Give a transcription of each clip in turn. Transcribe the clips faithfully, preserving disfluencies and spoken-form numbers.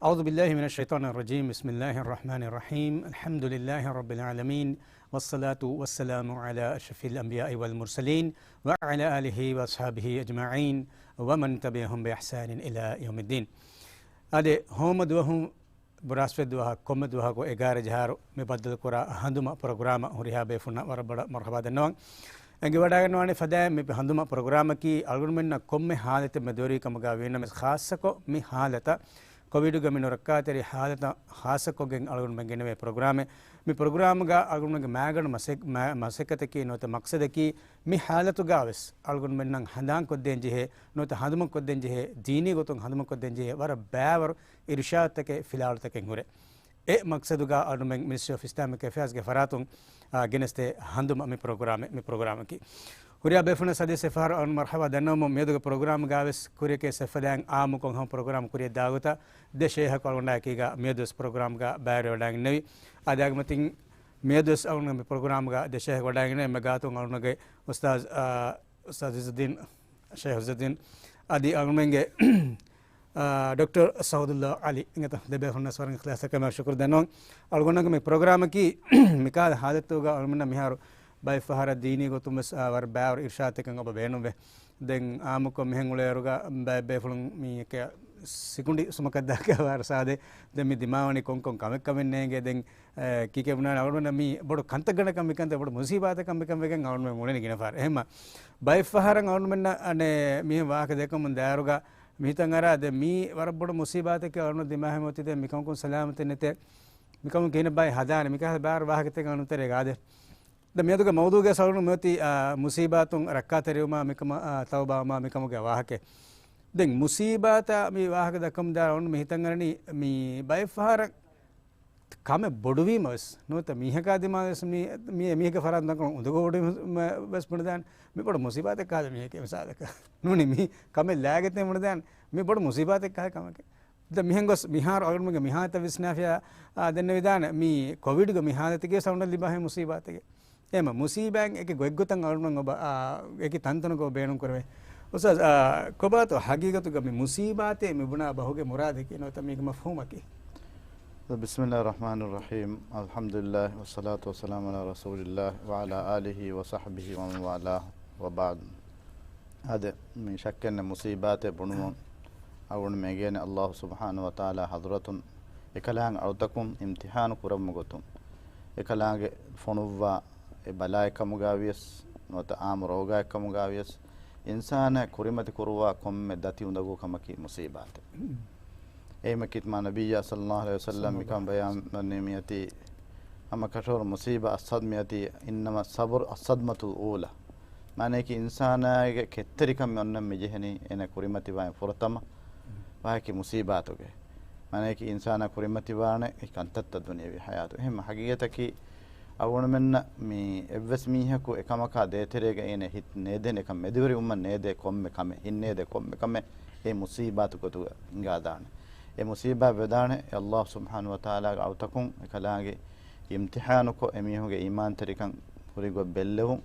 أعوذ بالله من الشيطان الرجيم. بسم الله الرحمن الرحيم. الحمد لله رب العالمين. والصلاة والسلام على أشرف الأنبياء والمرسلين وعلى آله وأصحابه أجمعين ومن تبعهم بإحسان إلى يوم الدين. އަދި ހޯމަ ދުވަހު ބުރާސްފެ ދުވަހަށް ކޮންމެ ދުވަހަކު އެގާރަ ޖަހާރު މި ބައްދަލުކުރާ ހަނދުމަ ޕްރޮގްރާމަށް ހުރިހާ ބޭފުންނަށް ވަރަށް ބޮޑަށް މަރުޙަބާ ދަންނަވަން. އެނގިވަޑައިގަންނަވާނެ ފަދައިން މި ހަނދުމަ ޕްރޮގްރާމަކީ އަޅުގަނޑުމެންނަށް ކޮންމެ ހާލަތެއް މެދުވެރިކަމުގަ ވީނަމަވެސް، ޚާއްޞަކޮށް މި ހާލަތަށް ކޮވިޑުގެ މި ނުރައްކާތެރި ހާލަތަށް ޚާއްޞަކޮށްގެން އަޅުގަނޑުމެން ގެނެވޭ ޕްރޮގްރާމެއް. މި ޕްރޮގްރާމްގަ އަޅުގަނޑުގެ މައިގަނޑު މަސެ-، މަ-، މަސައްކަތަކީ ނުވަތަ މަޤްޞަދަކީ މި ހާލަތުގަ ވެސް އަޅުގަނޑުމެންނަށް ހަނދާންކޮށްދޭން ޖެހޭ، ނުވަތަ ހަނދުމަކޮށްދޭން ޖެހޭ، ދީނީ ގޮތުން ހަނދުމަކޮށްދޭން ޖެހޭ ވަރަށް ބައިވަރު އިރުޝާދުތަކެއް، ފިލާވަޅުތަކެއް ހުރޭ. އެ މަޤްޞަދުގަ އަޅުގަނޑުމެން މިނިސްޓްރީ އޮފް އިސްލާމިކް އެފެއާޒްގެ ފަރާތުން، އާ، ގެނެސްދޭ ހަނދުމަ މި ޕްރޮގްރާމެއް، މި ޕްރޮގްރާމަކީ. ހުރިހާ ބޭފުޅުންނަށް ސަދި ސެފާރު އަޅުން މަރުޙަބާ ދަންނަވަމުން މިއަދުގެ ޕްރޮގްރާމްގަ ވެސް ކުރިޔަކޭ ސެފަދާއިން އާއްމުކޮށް ހަމަ ޕްރޮގްރާމް ކުރިޔަށް ދާގޮތަށް ދެ ޝޭހަކު އަޅުގަނޑާއެކީގަ މިއަދުވެސް ޕްރޮގްރާމްގަ ބައިވެރިވެވަޑައިގެންނެވި. އާދެ، އަގުމަތިން މިއަދުވެސް އަޅުގަނޑު މި ޕްރޮގްރާމްގަ ދެ ޝޭހަކު ވަޑައިގެންނެވި. އެންމެ ގާތުން އަޅުގަނޑުގެ އުސްތާޒް، އާ، އުސްތާޒް އިޒުއްދީން، ޝޭހް އިޒުއްދީން އަދި އަޅުގަނޑުމެންގެ، އާ، ޑޮކްޓަރ ސައުދުﷲ ޢަލީ އިނގޭތޯ، ދެބޭފުޅުންނަށް ވަރަށް އިޚްލާޞްތަކާ ޝުކުރު ދަންނަވަން. އަޅުގަނޑުގެ މި ޕްރޮގްރާމަކީ މިކާލަ ހާލަތުގަ އަޅުގަނޑުމެންނަށް މިހާރު ބައެއް ފަހަރަށް ދީނީ ގޮތުން ވެސް، އާ، ވަރަށް ބައިވަރު އިރުޝާދުތަކެއް އޮބަ ބޭނުންވޭ. ދެން އާއްމުކޮށް މިހެން އުޅޭއިރުގަ ބައެއް ބޭފުޅުން މީ އެކެއް ސިކުނޑި ސުމަކަށްދާކަށް ވާރަ ސާދޭ. ދެން މި ދިމާވަނީ ކޮންކޮން ކަމެއްކަމެއް ނޭނގޭ. ދެން، އެ، ކީކޭ ބުނާނެ އަޅުގަނޑުމެންނަށް މީ ބޮޑު ކަންތައް ގަނޑަކަށް މިކަންތައް ބޮޑު މުސީބާތަކަށް މިކަން ވެގެން އަޅުގަނޑުމެން އުޅެނީ ގިނަ ފަހަރަށް. އެހެންމަ ބައެއް ފަހަރަށް އަޅުގަނޑުމެންނަށް އަނެއް މިހެން ވާހަކަ ދެކަމުން ދާއިރުގަ މި ހިތަށް އަރާ ދެ މީ ވަރަށް ބޮޑު މުސީބާތަކެއް އަޅުގަނޑު ދިމާވެމުން އޮތީ ދެ މިކަމަކުން ސަލާމަތެއް ނެތޭ. މިކަމުން ކިހިނެއް ބައި ހަދާނެ. މިކަހަލަ ބާރު ވާހަކަތަކެއް އަޅުގަނޑު ތެރޭގަ އާދޭ. ދެ މިއަދުގެ މައުޟޫގެ ސަޅުން މިއޮތީ، އާ، މުސީބާތުން ރައްކާތެރިވުމާ މިކަމަށް، އާ، ތައުބާވުމާ މިކަމުގެ ވާހަކަ. ދެން މުސީބާތާ މި ވާހަކަ ދައްކަމުން ދާ އަޅުން މި ހިތަށް އަރަނީ މި ބައެއް ފަހަރަށް ކަމެއް ބޮޑުވީމަ ވެސް ނުވަތަ މީހަކާ ދިމާވެސް މި، މި އެމީހެއްގެ ފަރާތުން ދަންކޮޅު އުނދަގޫ ބޮޑުވީމަ ވެސް ބުނެދާނެ. މި ބޮޑު މުސީބާތެއް ކާދެ މީހެކޭ މިސާލަކަށް. ނޫނީ މި ކަމެއް ލާގެތޭ ބުނެދާނެ. މި ބޮޑު މުސީބާތެއް ކާ ކަމެކޭ. ދެ މިހެން ގޮސް މިހާރު އަޅުގަނޑުމެންގެ މިހާތައް ވިސްނާފިޔާ، އާ، ދެންނެވިދާނެ މި ކޮވިޑްގެ މި ހާލަތުގެ ސަޅުން ލިބާ ހެ މުސީބާތެއް. އެމަ މުސީބާއިން އެކި ގޮތްގޮތަށް އަޅުގަނޑުމެން އޮބަ، އާ، އެކި ތަންތަނަކު ބޭނުން ކުރެވޭ. އުސްތާޒް، އާ، ކޮބާތޯ ހަގީގަތުގަ މި މުސީބާތޭ މި ބުނާ ބަހުގެ މުރާދަކީ ނުވަތަ މީގެ މަފްހޫމަކީ؟ بسم الله الرحمن الرحيم. الحمد لله والصلاة والسلام على رسول الله وعلى آله وصحبه ومن والاه وبعد. އާދެ، މި ޝައްކެއްނެތް މުސީބާތެއް ބުނުމުން އަޅުގަނޑުމެން އެނގޭނެ އައްލާހު ސުބްޙާނަހު ވަތަޢާލާ ޙަޟްރަތުން އެކަލާނގެ އަޅުތަކުން އިމްތިޙާނު ކުރައްވުމުގެ ގޮތުން، އެކަލާނގެ ފޮނުއްވާ އެ ބަލާއެއްކަމުގަ ވިޔަސް، ނުވަތަ އާއްމު ރޯގާއެއްކަމުގަ ވިޔަސް، އިންސާނާ ކުރިމަތި ކުރުވާ ކޮންމެ ދަތި އުނދަގޫ ކަމަކީ މުސީބާތެއް. އެހެންމަ ކީރިތި މާ ނަބިއްޔާ ޞައްލައްލާހު ޢަލައިހި ވަސައްލަމް މިކަން ބަޔާން ވަނީ މިއޮތީ ހަމަ ކަށަވަރު މުސީބާ އައްސަދް މިއޮތީ، إنما الصبر الصدمة الأولى. މާނަޔަކީ އިންސާނާގެ ކެތްތެރިކަން މި އޮންނަން މި ޖެހެނީ އޭނަ ކުރިމަތިވާން ފުރަތަމަ ވާހަކީ މުސީބާތުގެ. މާނަޔަކީ އިންސާނާ ކުރިމަތިވާނެ އެ ކަންތައްތައް ދުނިޔެވީ ޙަޔާތު. އެހެންމަ ޙަގީގަތަކީ އަޅުގަނޑުމެންނަށް މި އެއްވެސް މީހަކު އެކަމަކާ ދޭތެރޭގަ އޭނަ ހިތް ނޭދޭނެ ކަމެއް، މެދުވެރިވުމަށް ނޭދޭ ކޮންމެ ކަމެއް، ހިތް ނޭދޭ ކޮންމެ ކަމެއް އެ މުސީބާތު ގޮތުގަ ހިނގާދާނެ. އެ މުސީބާތް ވެދާނެ އެ އައްލާހު ސުބްޙާނަހު ވަތަޢާލާގެ އަޅުތަކުން އެކަލާނގެ އިމްތިޙާނުކޮށް، އެމީހުންގެ އީމާންތެރިކަން ހުރި ގޮތް ބެއްލެވުން.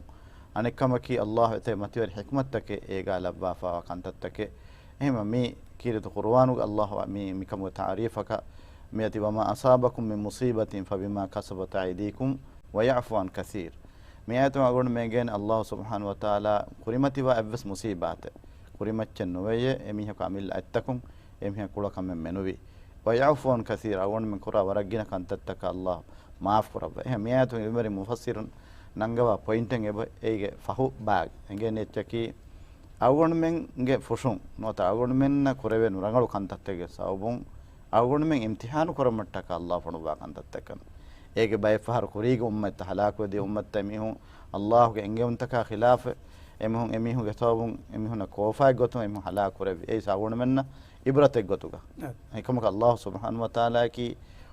އަނެއްކަމަކީ، އައްލާހު އެތައް މަތިވެރި ޙިކްމަތްތަކެއް އޭގާ ލައްވާފައިވާ ކަންތައްތަކެއް. އެހެންމަ މި ކީރިތި ޤުރުއާނުގަ އައްލާހު މި، މިކަމުގެ ތަޢުރީފަކަށް މިއޮތީ، وما أصابكم من مصيبة فبما كسبت أيديكم ويعفو عن كثير. މި އާޔަތުން އަޅުގަނޑުމެން އެނގޭނެ އައްލާހު ސުބްޙާނަހު ވަތަޢާލާ ކުރިމަތިވާ އެއްވެސް މުސީބާތެއް، ކުރިމައްޗެއް ނުވެޔޭ، އެމީހަކު އަމިއްލަ އަތްތަކުން އެމީހަކު ކުޅަ ކަމެއް މެނުވީ. ويعفو عن كثير، އަޅުގަނޑުމެން ކުރާ ވަރަށް ގިނަ ކަންތައްތަކަށް އައްލާހު މާފު ކުރައްވަ. އެހެން މި އާޔަތުން އިލްމުވެރި މުފައްސިރުން ނަންގަވާ ޕޮއިންޓެއް އެބަ އޭގެ ފަހު ބާގެ އެނގޭނެ އެއްޗަކީ، އަޅުގަނޑުމެންގެ ފުށުން ނުވަތަ އަޅުގަނޑުމެންނަށް ކުރެވޭ ނުރަނގަޅު ކަންތައްތަކެއްގެ ސަބަބުން އަޅުގަނޑުމެން އިމްތިޙާނު ކުރަމަށްޓަކާ އައްލާހު ފޮނުއްވާ ކަންތައްތަކަން. އޭގެ ބައެއް ފަހަރު ކުރީގެ އުއްމަތްތައް ހަލާކުވެދިޔަ އުއްމަތްތައް އެމީހުން އައްލާހުގެ އެންގެވުންތަކާ ޚިލާފަށް އެމީހުން، އެމީހުންގެ ސަބަބުން އެމީހުންނަށް ކޯފާއެއް ގޮތުން އެމީހުން ހަލާކު ކުރެއްވި. އެއީ އަޅުގަނޑުމެންނަށް އިބްރަތެއް ގޮތުގަ. އެކަމަކު އައްލާހު ސުބްޙާނަހު ވަތަޢާލާއަކީ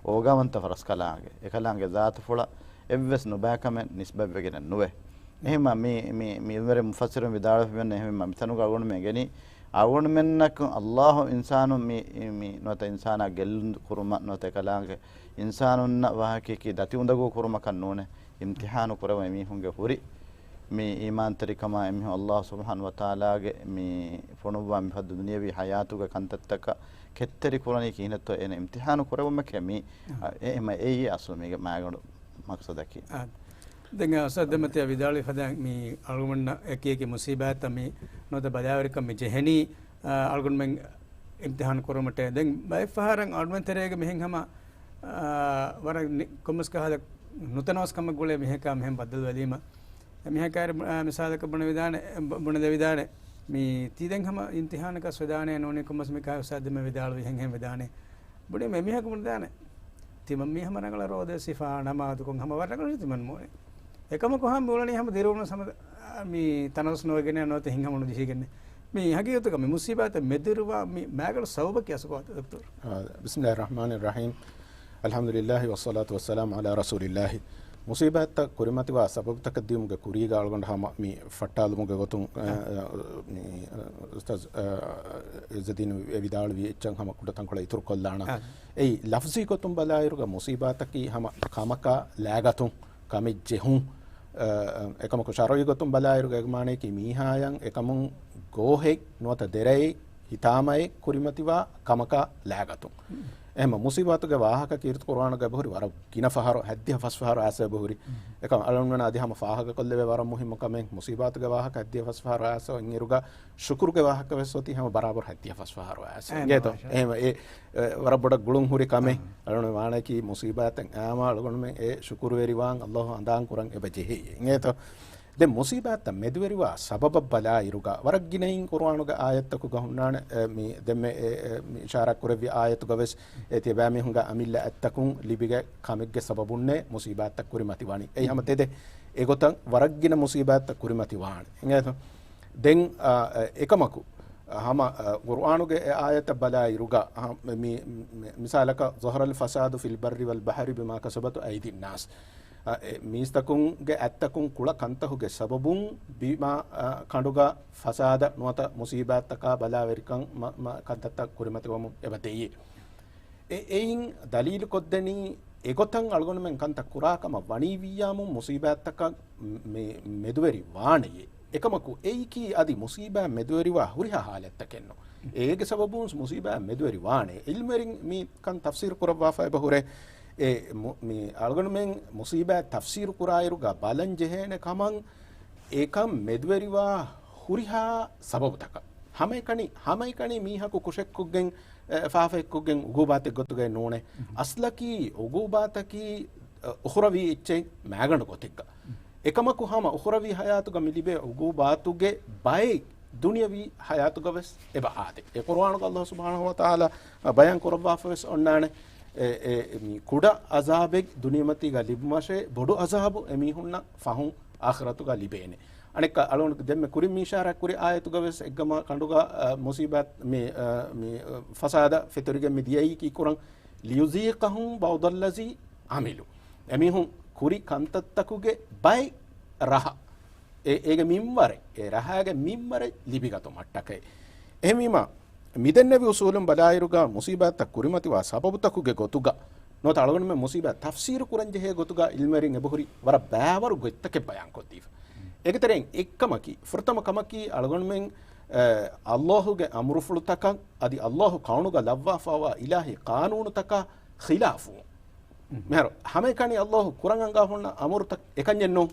އޯގާވަންތަ ފަރަސްކަލާނގެ، އެކަލާނގެ ޒާތުފުޅަށް އެއްވެސް ނުބައިކަމެއް ނިސްބަތްވެގެނެއް ނުވޭ. އެހެންމަ މި، މި، މި އިލްމުވެރި މުފައްސިރުން ވިދާޅުވެފަ މިއޮންނަ އެހެންމަ މިތަނުގަ އަޅުގަނޑުމެން ގެނީ، އަޅުގަނޑުމެންނަކު އައްލާހު އިންސާނުން މި، މި ނުވަތަ އިންސާނާ ގެއްލުން ކުރުމަށް ނުވަތަ އެކަލާނގެ އިންސާނުންނަށް ވާހަކައަކީ ދަތި އުނދަގޫ ކުރުމަކަށް ނޫނޭ، އިމްތިޙާނު ކުރެވުން އެމީހުންގެ ހުރި މި އީމާންތެރިކަމާ އެމީހުން އައްލާހު ސުބްޙާނަހު ވަތަޢާލާގެ މި ފޮނުއްވާ މިފަދަ ދުނިޔަވީ ޙަޔާތުގެ ކަންތައްތަކަށް ކެތްތެރި ކުރަނީ ކިހިނެއްތޯ އޭނަ އިމްތިޙާނު ކުރެވުމެކޭ މި، އާ. އެ، އެ، އެ، އެއީ އަސްލު މީގެ މާގަނޑު މަޤްޞަދަކީ. އާ. ދެން އުސްތާޛް ދެމަތިޔާ ވިދާޅުވި ފަދައިން މި އަޅުގަނޑަށް އެކި އެކި މުޞީބާތްތައް މި ނުވަތަ ބަލާވެރިކަން މި ޖެހެނީ، އާ، އަޅުގަނޑުމެން އިމްތިޙާނު ކުރުމަށޭ. ދެން ބައެއްފަހަރަށް އަޅުގަނޑުމެން ތެރޭގަ މިހެން ހަމަ، އާ، ވަރަށް ނި-، ކޮންމެސް ކަހަލަ ނުތަނަވަސްކަމެއް ގުޅޭ މީހަކާ މިހެން ބައްދަލުވެލީމަ. އެމީހަކާ، އާ، މިސާލަކަށް ބުނެވިދާނެ، ބު-، ބުނެދެވިދާނެ. މި ތީ ދެން ހަމަ އިމްތިޙާނަކަށް ވެދާނެ ނޫނީ ކޮންމެސް މިކާ އުސްތާޛް ދެމެ ވިދާޅުވި ހެން ހެން ވެދާނެ. ބުނީމަ އެމީހަކު ބުނެދާނެ. ތިމަން މީ ހަމަ ރަނގަޅަށް ރޯދަ ސިފާ ނަމާދުކޮށް ހަމަ ވަރަށް ރަނގަޅު ތިމަން މޫނެ. އެކަމަކު ހަމަ މިއުޅެނީ ހަމަ ދިރިއުޅުން ހަމަ މި ތަނަވަސް ނުވެގެން ނުވަތަ ހިތްހަމަ ނުޖެހިގެން. މި ހަގީގަތުގަ މި މުޞީބާތަށް މެދުވެރިވާ މި މާގަނޑު ސަބަބަކީ އަސްލު ކޮބާތަ ދޮކްޓަރު؟ އާ، بسم الله الرحمن الرحيم. الحمد لله والصلاة والسلام على رسول الله. މުޞީބާތްތައް ކުރިމަތިވާ ސަބަބުތަކަށް ދިޔުމުގެ ކުރީގަ އަޅުގަނޑު ހަމަ މި ފައްޓާލުމުގެ ގޮތުން، އާ، އާ. އާ، މި، އާ، އުސްތާޛް، އާ، އިއްޒަދީން ވިދާޅުވި އެއްޗަށް ހަމަ ކުޑަތަންކޮޅެއް އިތުރު ކޮށްލާނަން. އާ. އެއީ ލަފްޒީ ގޮތުން ބަލާއިރުގަ މުޞީބާތަކީ ހަމަ ކަމަކާ ލާގަތުން، ކަމެއް ޖެހުން. އަ، އަ، އެކަމަކު ޝަރުޢީ ގޮތުން ބަލާއިރުގަ އޭގެ މާނަޔަކީ މީހާޔަށް އެކަމުން ގޯހެއް ނުވަތަ ދެރައެއް ހިތާމައެއް ކުރިމަތިވާ ކަމަކާ ލާގަތުން. އެހެންމަ މުޞީބާތުގެ ވާހަކަ ކީރިތި ޤުރުއާނުގަ އެބަހުރި ވަރަށް ގިނަ ފަހަރު، ހަތްދިހަ ފަސް ފަހަރު އައިސް އެބަހުރި. އެކަމަ އަޅުގަނޑުމެން އަދި ހަމަ ފާހަގަކޮށްލެވޭ ވަރަށް މުހިއްމު ކަމެއް. މުޞީބާތުގެ ވާހަކަ ހަތްދިހަ ފަސް ފަހަރު އައިސް އިންއިރުގަ ޝުކުރުގެ ވާހަކަ ވެސް އޮތީ ހަމަ ބަރާބަރު ހަތްދިހަ ފަސް ފަހަރު އައިސް. އެ، އިނގޭތޯ؟ މާޝާ. އެހެން އެ، އެ، ވަރަށް ބޮޑަށް ގުޅުން ހުރި ކަމެއް. އާ. އަޅުގަނޑު ވާނައަކީ މުޞީބާތަށް އާމާ އަޅުގަނޑުމެން އެ ޝުކުރުވެރިވާން އައްލާހު ހަނދާން ކުރަން އެބަ ޖެހޭ. އިނގޭތޯ؟ ދެން މުޞީބާތަށް މެދުވެރިވާ ސަބަބަށް ބަލާއިރުގަ ވަރަށް ގިނައިން ޤުރުއާނުގެ އާޔަތްތަކުގަ ހުންނާނެ، އެ، މި ދެންމެ އެ، އެ، މި އިޝާރާތް ކުރެއްވި އާޔަތުގަ ވެސް އެ ތިޔަބައިމީހުންގެ އަމިއްލަ އަތްތަކުން ލިބިގެ ކަމެއްގެ ސަބަބުންނޭ މުޞީބާތްތައް ކުރިމަތިވަނީ. އެއީ ހަމަ ތެދެއް. އެގޮތަށް ވަރަށް ގިނަ މުޞީބާތްތައް ކުރިމަތިވާނެ. އިނގޭތޯ؟ ދެން، އާ، އެ، އެކަމަކު، ހަމަ، އާ، ޤުރުއާނުގެ އެ އާޔަތަށް ބަލާއިރުގަ، ހަ، މި، މި، މިސާލަކަށް، ظهر الفساد في البر والبحر بما كسبت أيدي الناس. އާ، އެ، މީސްތަކުންގެ އަތްތަކުން ކުޅަ ކަންތަކުގެ ސަބަބުން ބިމާ، އާ، ކަނޑުގަ ފަސާދަ ނުވަތަ މުޞީބާތްތަކާ ބަލާވެރިކަން މަ، މަ، ކަންތައްތައް ކުރިމަތިވަމުން އެބަ ދެއްޔޭ. އެ، އެއިން ދަލީލުކޮށްދެނީ، އެގޮތަށް އަޅުގަނޑުމެން ކަންތައް ކުރާ ކަމަށް ވަނީ ވިއްޔާމުން މުޞީބާތްތަކަށް މެ، މެދުވެރި ވާނެޔޭ. އެކަމަކު އެއީކީ އަދި މުޞީބާތް މެދުވެރިވާ ހުރިހާ ހާލަތްތަކެއްނު. އޭގެ ސަބަބުން މުޞީބާތް މެދުވެރި ވާނެ. ޢިލްމުވެރިން މި ކަން ތަފްސީރު ކުރައްވާފަ އެބަހުރޭ. އެ މު، މި އަޅުގަނޑުމެން މުޞީބާތް ތަފްސީރު ކުރާއިރުގަ ބަލަން ޖެހޭނެ ކަމަށް އެކަން މެދުވެރިވާ ހުރިހާ ސަބަބުތަކަށް. ހަމައެކަނި، ހަމައެކަނި މީހަކު ކުށެއްކޮށްގެން، އެ، ފާފައެއްކޮށްގެން އުގޫބާތެއް ގޮތުގައި ނޫނޭ. މް. އަސްލަކީ އުގޫބާތަކީ، އެ، އުޚުރަވީ އެއްޗެއް މާގަނޑު ގޮތެއްގަ. މް. އެކަމަކު ހަމަ އުޚުރަވީ ހަޔާތުގަ މި ލިބޭ އުގޫބާތުގެ ބައެއް ދުނިޔަވީ ހަޔާތުގަ ވެސް އެބަ އާދޭ. އެ ޤުރުއާނުގަ އައްލާހު ސުބްޙާނަހު ވަ ތަޢާލާ ބަޔާން ކުރައްވާފަ ވެސް އޮންނާނެ. އެ، އެ، މި ކުޑަ އަޒާބެއް ދުނިޔެމަތީގަ ލިބުމަށޭ، ބޮޑު އަޒާބު އެމީހުންނަށް ފަހުން އާޚިރަތުގަ ލިބޭނެ. އަނެއްކާ އަޅުގަނޑު ދެންމެ ކުރިން މި އިޝާރާތް ކުރި އާޔަތުގަ ވެސް އެއްގަމާ ކަނޑުގަ، އަ، މުޞީބާތް މި، އަ، މި، އަ، ފަސާދަ ފެތުރިގެން މި ދިޔައީ ކީކުރަން، لِيُذِيقَهُمْ بَعْضَ الَّذِي عَمِلُوا. އެމީހުން ކުރި ކަންތައްތަކުގެ ބައެއް ރަހަ. އެ، އޭގެ މިންވަރެއް، އެ ރަހާގެ މިންވަރެއް ލިބިގަތުމަށްޓަކައި. އެހެންވީމާ، މިދެންނެވި އުސޫލުން ބަލާއިރުގަ މުޞީބާތްތައް ކުރިމަތިވާ ސަބަބުތަކުގެ ގޮތުގަ ނުވަތަ އަޅުގަނޑުމެން މުޞީބާތް ތަފްސީރު ކުރަންޖެހޭ ގޮތުގަ ޢިލްމުވެރިން އެބަހުރި ވަރަށް ބައިވަރު ގޮތްތަކެއް ބަޔާންކޮށްދީފަ. އޭގެ ތެރެއިން އެއްކަމަކީ، ފުރަތަމަ ކަމަކީ އަޅުގަނޑުމެން، އެ، އައްލާހުގެ އަމުރުފުޅުތަކަށް އަދި އައްލާހު ކައުނުގަ ލައްވާފައިވާ އިލާހީ ޤާނޫނުތަކާ ޚިލާފުވުން. މިހާރު ހަމައެކަނި އައްލާހު ކުރަން އަންގާ ހުންނަ އަމުރުތައް އެކަންޏެއްނޫން.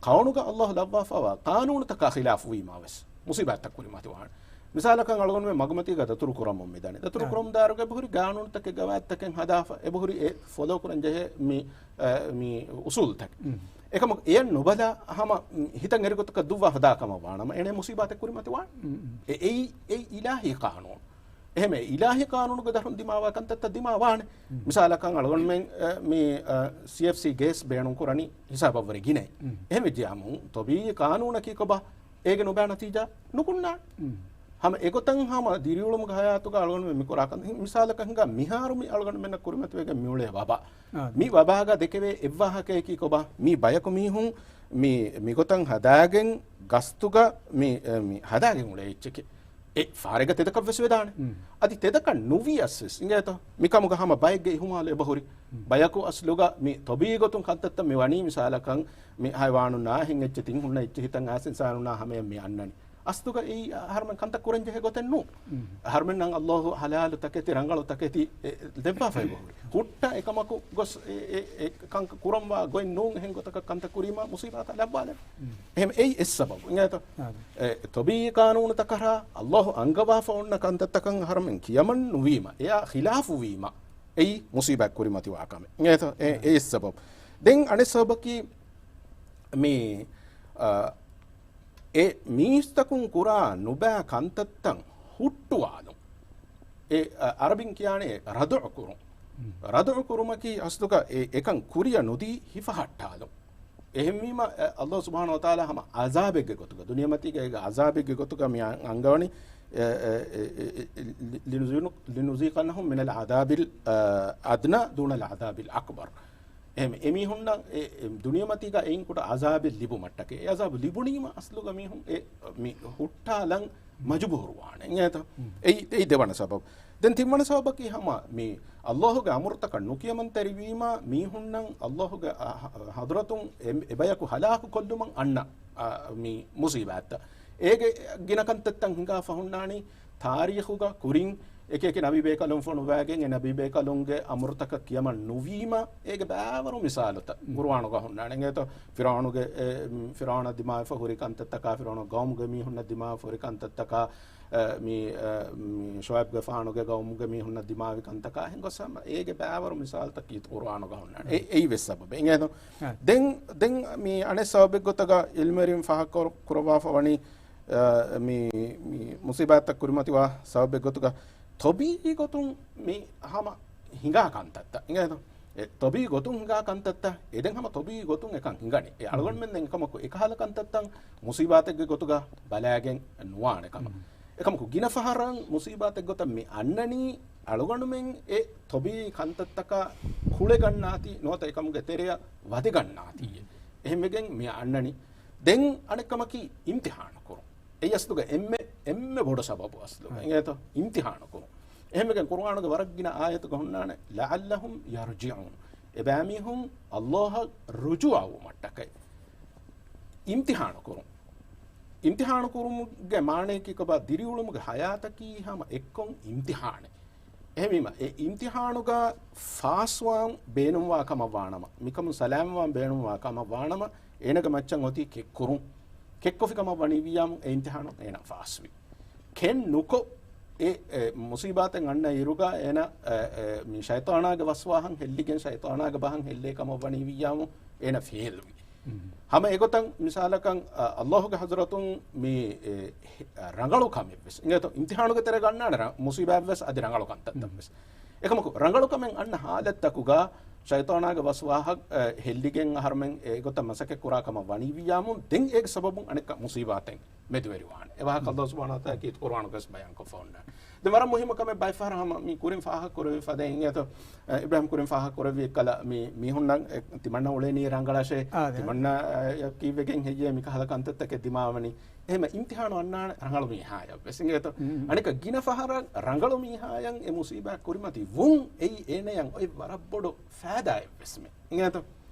ޤައުނުގަ އައްލާހު ލައްވާފައިވާ ޤާނޫނުތަކާ ޚިލާފުވީމާ ވެސް މުޞީބާތްތައް ކުރިމަތިވާނެ. މިސާލަކަށް އަޅުގަނޑުމެން މަގުމަތީގަ ދަތުރު ކުރަމުން މިދަނީ. ދަތުރު އާ. ކުރަމުން ދާއިރުގަ އެބަހުރި ގާނޫނުތަކެއް ގަވާއިދުތަކެއް ހަދާފަ އެބަހުރި އެ ފޮލޯ ކުރަން ޖެހޭ މި، އަ، މި އުސޫލުތަކެއް. މް. އެކަމަކު އެޔަށް ނުބަލާ ހަމަ ހިތަށް އެރި ގޮތަކަށް ދުއްވާ ހަދާ ކަމަށް ވާނަމަ އޭނަ މުޞީބާތެއް ކުރިމަތިވާނެ. މް. އެ، އެއީ، އެއީ އިލާހީ ޤާނޫނު. އެހެންވެ، އިލާހީ ޤާނޫނުގެ ދަށުން ދިމާވާ ކަންތައްތައް ދިމާވާނެ. މް. މިސާލަކަށް އަޅުގަނޑުމެން، އަ، މި، އަ، ސީއެފްސީ ގޭސް ބޭނުންކުރަނީ ހިސާބަށްވުރެ ގިނައެއް. މް. އެހެންވެއްޖިއްޔާމު، ޠަބީޢީ ޤާނޫނަކީ ކޮބާ؟ އޭގެ ނުބައި ނަތީޖާ ނުކުންނާނެ. މް. ހަމަ އެގޮތަށް ހަމަ ދިރިއުޅުމުގެ ހަޔާތުގަ އަޅުގަނޑުމެން މިކުރާ ކަން، މިސާލަކަށް ހިނގާ މިހާރު މި އަޅުގަނޑުމެންނަށް ކުރިމަތިވެގެން މިއުޅޭ ވަބާ. އާ. މި ވަބާގަ ދެކެވޭ އެއްވާހަކަޔަކީ ކޮބާ؟ މީ ބަޔަކު މީހުން މި، މިގޮތަށް ހަދާގެން ގަސްތުގަ މި، އެ، މި ހަދާގެން އުޅޭ އެއްޗެކޭ. އެ ފާރެއްގަ ތެދަކަށް ވެސް ވެދާނެ. އަދި ތެދަކަށް ނުވިޔަސް ވެސް އިނގޭތޯ، މިކަމުގަ ހަމަ ބައެއްގެ އިހުމާލު އެބަހުރި. ބަޔަކު އަސްލުގަ މި ތޮބީޢީ ގޮތުން ކަންތައްތައް މި ވަނީ، މިސާލަކަށް މި ހައިވާނުންނާ އެހެން އެއްޗެއް ތިން ހުންނަ އެއްޗެއް ހިތަށް އައިސް އިންސާނުންނާ ހަމަޔަށް މި އަންނަނީ. އަސްލުގަ އެއީ އަހަރުމެން ކަންތައް ކުރަން ޖެހޭ ގޮތެއް ނޫން. އަހަރުމެންނަށް ﷲ ޙަލާލު ތަކެތި، ރަނގަޅު ތަކެތި އެ، ދެއްވާފައި ބަހުރި. ހުއްޓަ އެކަމަކު ގޮސް އެ، އެ، އެ ކަން ކުރަންވާ ގޮތް ނޫން އެހެން ގޮތަކަށް ކަންތައް ކުރީމަ މުސީބާތައް ލައްވާލެވޭ. އެހެން އެއީ އެއް ސަބަބު. އިނގޭތޯ؟ އެ، ތޮބީޢީ ޤާނޫނުތަކަށާ ﷲ އަންގަވާފަ އޮންނަ ކަންތައްތަކަށް އަހަރުމެން ކިޔަމަން ނުވީމަ، އެއާ ޚިލާފު ވީމަ، އެއީ މުސީބާތް ކުރިމަތިވާ ކަމެއް. އިނގޭތޯ؟ އެ، އެއީ އެއް ސަބަބު. ދެން އަނެއް ސަބަބަކީ މި، އަ، އެ މީސްތަކުން ކުރާ ނުބައި ކަންތައްތައް ހުއްޓުވާލުން. އެ، އަ، އަރަބިން ކިޔާނެ ރަދުޢު ކުރުން. ރަދުޢު ކުރުމަކީ އަސްލުގަ އެ، އެކަން ކުރިއަށް ނުދީ ހިފަހައްޓާލުން. އެހެންވީމަ، އަ، ﷲ ސުބްޙާނަހޫ ވަތަޢާލާ ހަމަ ޢަޒާބެއްގެ ގޮތުގަ، ދުނިޔެމަތީގަ އޭގެ ޢަޒާބެއްގެ ގޮތުގަ މި އަ، އަންގަވަނީ، އެ، އެ، އެ، އެ، އެ، ލި، ލިނުޒީ، ލިނުޒީޤަންނަހުމް މިނަލް ޢަޛާބިލް، އަ، އަދްނާ ދޫނަލް ޢަޛާބިލް އަކްބަރް. އެހެން އެމީހުންނަށް އެ، އެ، ދުނިޔެމަތީގަ އެއިން ކުޑަ ޢަޒާބެއް ލިބުމަށްޓަކައި. އެ ޢަޒާބު ލިބުނީމަ އަސްލުގަ މީހުން އެ މި ހުއްޓާލަން މަޖުބޫރުވާނެ. އެއީތަ؟ އެއީ، އެއީ ދެވަނަ ސަބަބު. ދެން ތިންވަނަ ސަބަބަކީ ހަމަ މި ﷲގެ އަމުރުތަކަށް ނުކިޔަމަންތެރިވީމަ މީހުންނަށް ﷲގެ، އަ، ހަ، ޙަޟްރަތުން އެ، އެބަޔަކު ހަލާކު ކޮށްލުމަށް އަންނަ، އަ، މި މުޞީބާތްތައް. އޭގެ ގިނަ ކަންތައްތައް ހިނގާފަ ހުންނާނީ ތާރީޚުގަ ކުރިން އެކި އެކި ނަބީބޭކަލުން ފޮނުވާގެން އެ ނަބީބޭކަލުންގެ އަމުރުތަކަށް ކިޔަމަން ނުވީމަ އޭގެ ބައިވަރު މިސާލުތައް ޤުރުއާނުގަ ހުންނާނެ. އިނގޭތޯ؟ ފިރުޢައުނުގެ، އެ، ފިރުޢައުނަށް ދިމާވެފަ ހުރި ކަންތައްތަކާ، ފިރުޢައުނުގެ ޤައުމުގެ މީހުންނަށް ދިމާވެފަ ހުރި ކަންތައްތަކާ، އެ، މި، އެ، މި ޝުޢައިބުގެފާނުގެ ޤައުމުގެ މީހުންނަށް ދިމާވި ކަންތަކާ އެހެން ގޮސް ހަމަ އޭގެ ބައިވަރު މިސާލުތައް ކީ ޤުރުއާނުގަ ހުންނާނެ. އެ، އެއީ ވެސް ސަބަބެއް. އިނގޭތޯ؟ ދެން، ދެން މި އަނެއް ސަބަބެއް ގޮތަކަށް ޢިލްމުވެރިން ފާހަގަ ކުރ، ކުރައްވާފަ ވަނީ، އަ، މި، މި މުޞީބާތްތައް ކުރިމަތިވާ ސަބަބެއް ގޮތުގަ ތޮބީޢީ ގޮތުން މި ހަމަ ހިނގާ ކަންތައްތައް. އިނގޭތޯ؟ އެ ތޮބީޢީ ގޮތުން ހިނގާ ކަންތައްތައް، އެ ދެން ހަމަ ތޮބީޢީ ގޮތުން އެކަން ހިނގަނީ. އެ އަޅުގަނޑުމެން ދެން އެކަމަކު އެކަހަލަ ކަންތައްތައް މުޞީބާތެއްގެ ގޮތުގަ ބަލާގެން ނުވާނެ ކަމަށް. އެކަމަކު ގިނަ ފަހަރަށް މުޞީބާތެއް ގޮތަށް މި އަންނަނީ އަޅުގަނޑުމެން އެ ތޮބީޢީ ކަންތައްތަކާ ކުޅެގަންނާތީ ނުވަތަ އެކަމުގެ ތެރެއަށް ވަދެގަންނާތީ. އެހެންވެގެން މި އަންނަނީ. ދެން އަނެއްކަމަކީ އިމްތިޙާނު ކުރުން. އެއީ އަސްލުގަ އެންމެ، އެންމެ ބޮޑު ސަބަބު އަސްލުގަ. އިނގޭތޯ؟ އިމްތިޙާނު ކުރުން. އެހެންވެގެން ޤުރުއާނުގެ ވަރަށް ގިނަ އާޔަތުގަ ހުންނާނެ، لَعَلَّهُمْ يَرْجِعُونَ. އެބައިމީހުން ﷲ އަށް ރުޖޫޢަވުމަށްޓަކައި. އިމްތިޙާނު ކުރުން. އިމްތިޙާނު ކުރުމުގެ މާނަޔަކީ ކޮބާ؟ ދިރިއުޅުމުގެ ޙަޔާތަކީ ހަމަ އެއްކޮށް އިމްތިޙާނެއް. އެހެންވީމަ، އެ އިމްތިޙާނުގަ ފާސްވާން ބޭނުންވާ ކަމަށް ވާނަމަ، މިކަމުން ސަލާމަތްވާން ބޭނުންވާ ކަމަށް ވާނަމަ، އޭނަގެ މައްޗަށް އޮތީ ކެއްކުރުން. ކެއްކޮށްފި ކަމަށް ވަނީވިއްޔާމު، އެ އިމްތިޙާނު އޭނަ ފާސްވި. ކެއް ނުކޮށް، އެ، އެ މުޞީބާތެއް އަންނަ އިރުގަ އޭނަ، އެ، އެ، މި ޝައިޠާނާގެ ވަސްވާހަށް ހެއްލިގެން، ޝައިޠާނާގެ ބަހަށް ހެއްލޭ ކަމަށް ވަނީވިއްޔާމު، އޭނަ ފެއިލްވި. ހަމަ އެގޮތަށް މިސާލަކަށް، އަ، ﷲގެ ޙަޟްރަތުން މި، އެ، ހެ، ރަނގަޅު ކަމެއްވެސް. އިނގޭތޯ؟ އިމްތިޙާނުގެ ތެރޭގަ އަންނާނެ ރަ، މުޞީބާތްވެސް އަދި ރަނގަޅު ކަންތައްތައްވެސް. އެކަމަކު ރަނގަޅު ކަމެއް އަންނަ ޙާލަތްތަކުގަ ޝައިޠާނާގެ ވަސްވާހަށް، އެ، ހެއްލިގެން އަހަރުމެން އެގޮތަށް މަސައްކަތް ކުރާ ކަމަށް ވަނީވިއްޔާމު، ދެން އޭގެ ސަބަބުން އަނެއްކާ މުޞީބާތެއް މެދުވެރިވާނެ. އެވާހަކަ ﷲ ސުބްޙާނަހޫ ވަތަޢާލާ ކީރިތި ޤުރުއާނުގަވެސް ބަޔާންކޮށްފަ އޮންނާނެ. ދެން ވަރަށް މުހިއްމު ކަމެއް ބައެއް ފަހަރަށް ހަމަ މި ކުރިން ފާހަގަކުރެއްވި ފަދައިން އިނގޭތޯ، އިބްރާހިމް ކުރިން ފާހަގަކުރެއްވި އެއްކަލަ މި މީހުންނަށް އެ، ތިމަންނަ އުޅޭނީ ރަނގަޅަށޭ، އާ، ދެ. ތިމަންނަ، އެ، ކީއްވެގެން ހެއްޔޭ މިކަހަލަ ކަންތައްތަކެއް ދިމާވަނީ؟ އެހެމަ އިމްތިޙާނު އަންނާނެ ރަނގަޅު މީހާޔަށްވެސް އިނގޭތޯ. އަނެކަ ގިނަ ފަހަރަށް ރަނގަޅު މީހާޔަށް އެ މުޞީބާތް ކުރިމަތި ވުން އެއީ އޭނަޔަށް އޮތް ވަރަށް ބޮޑު ފައިދާއެއްވެސްމެ. އިނގޭތޯ؟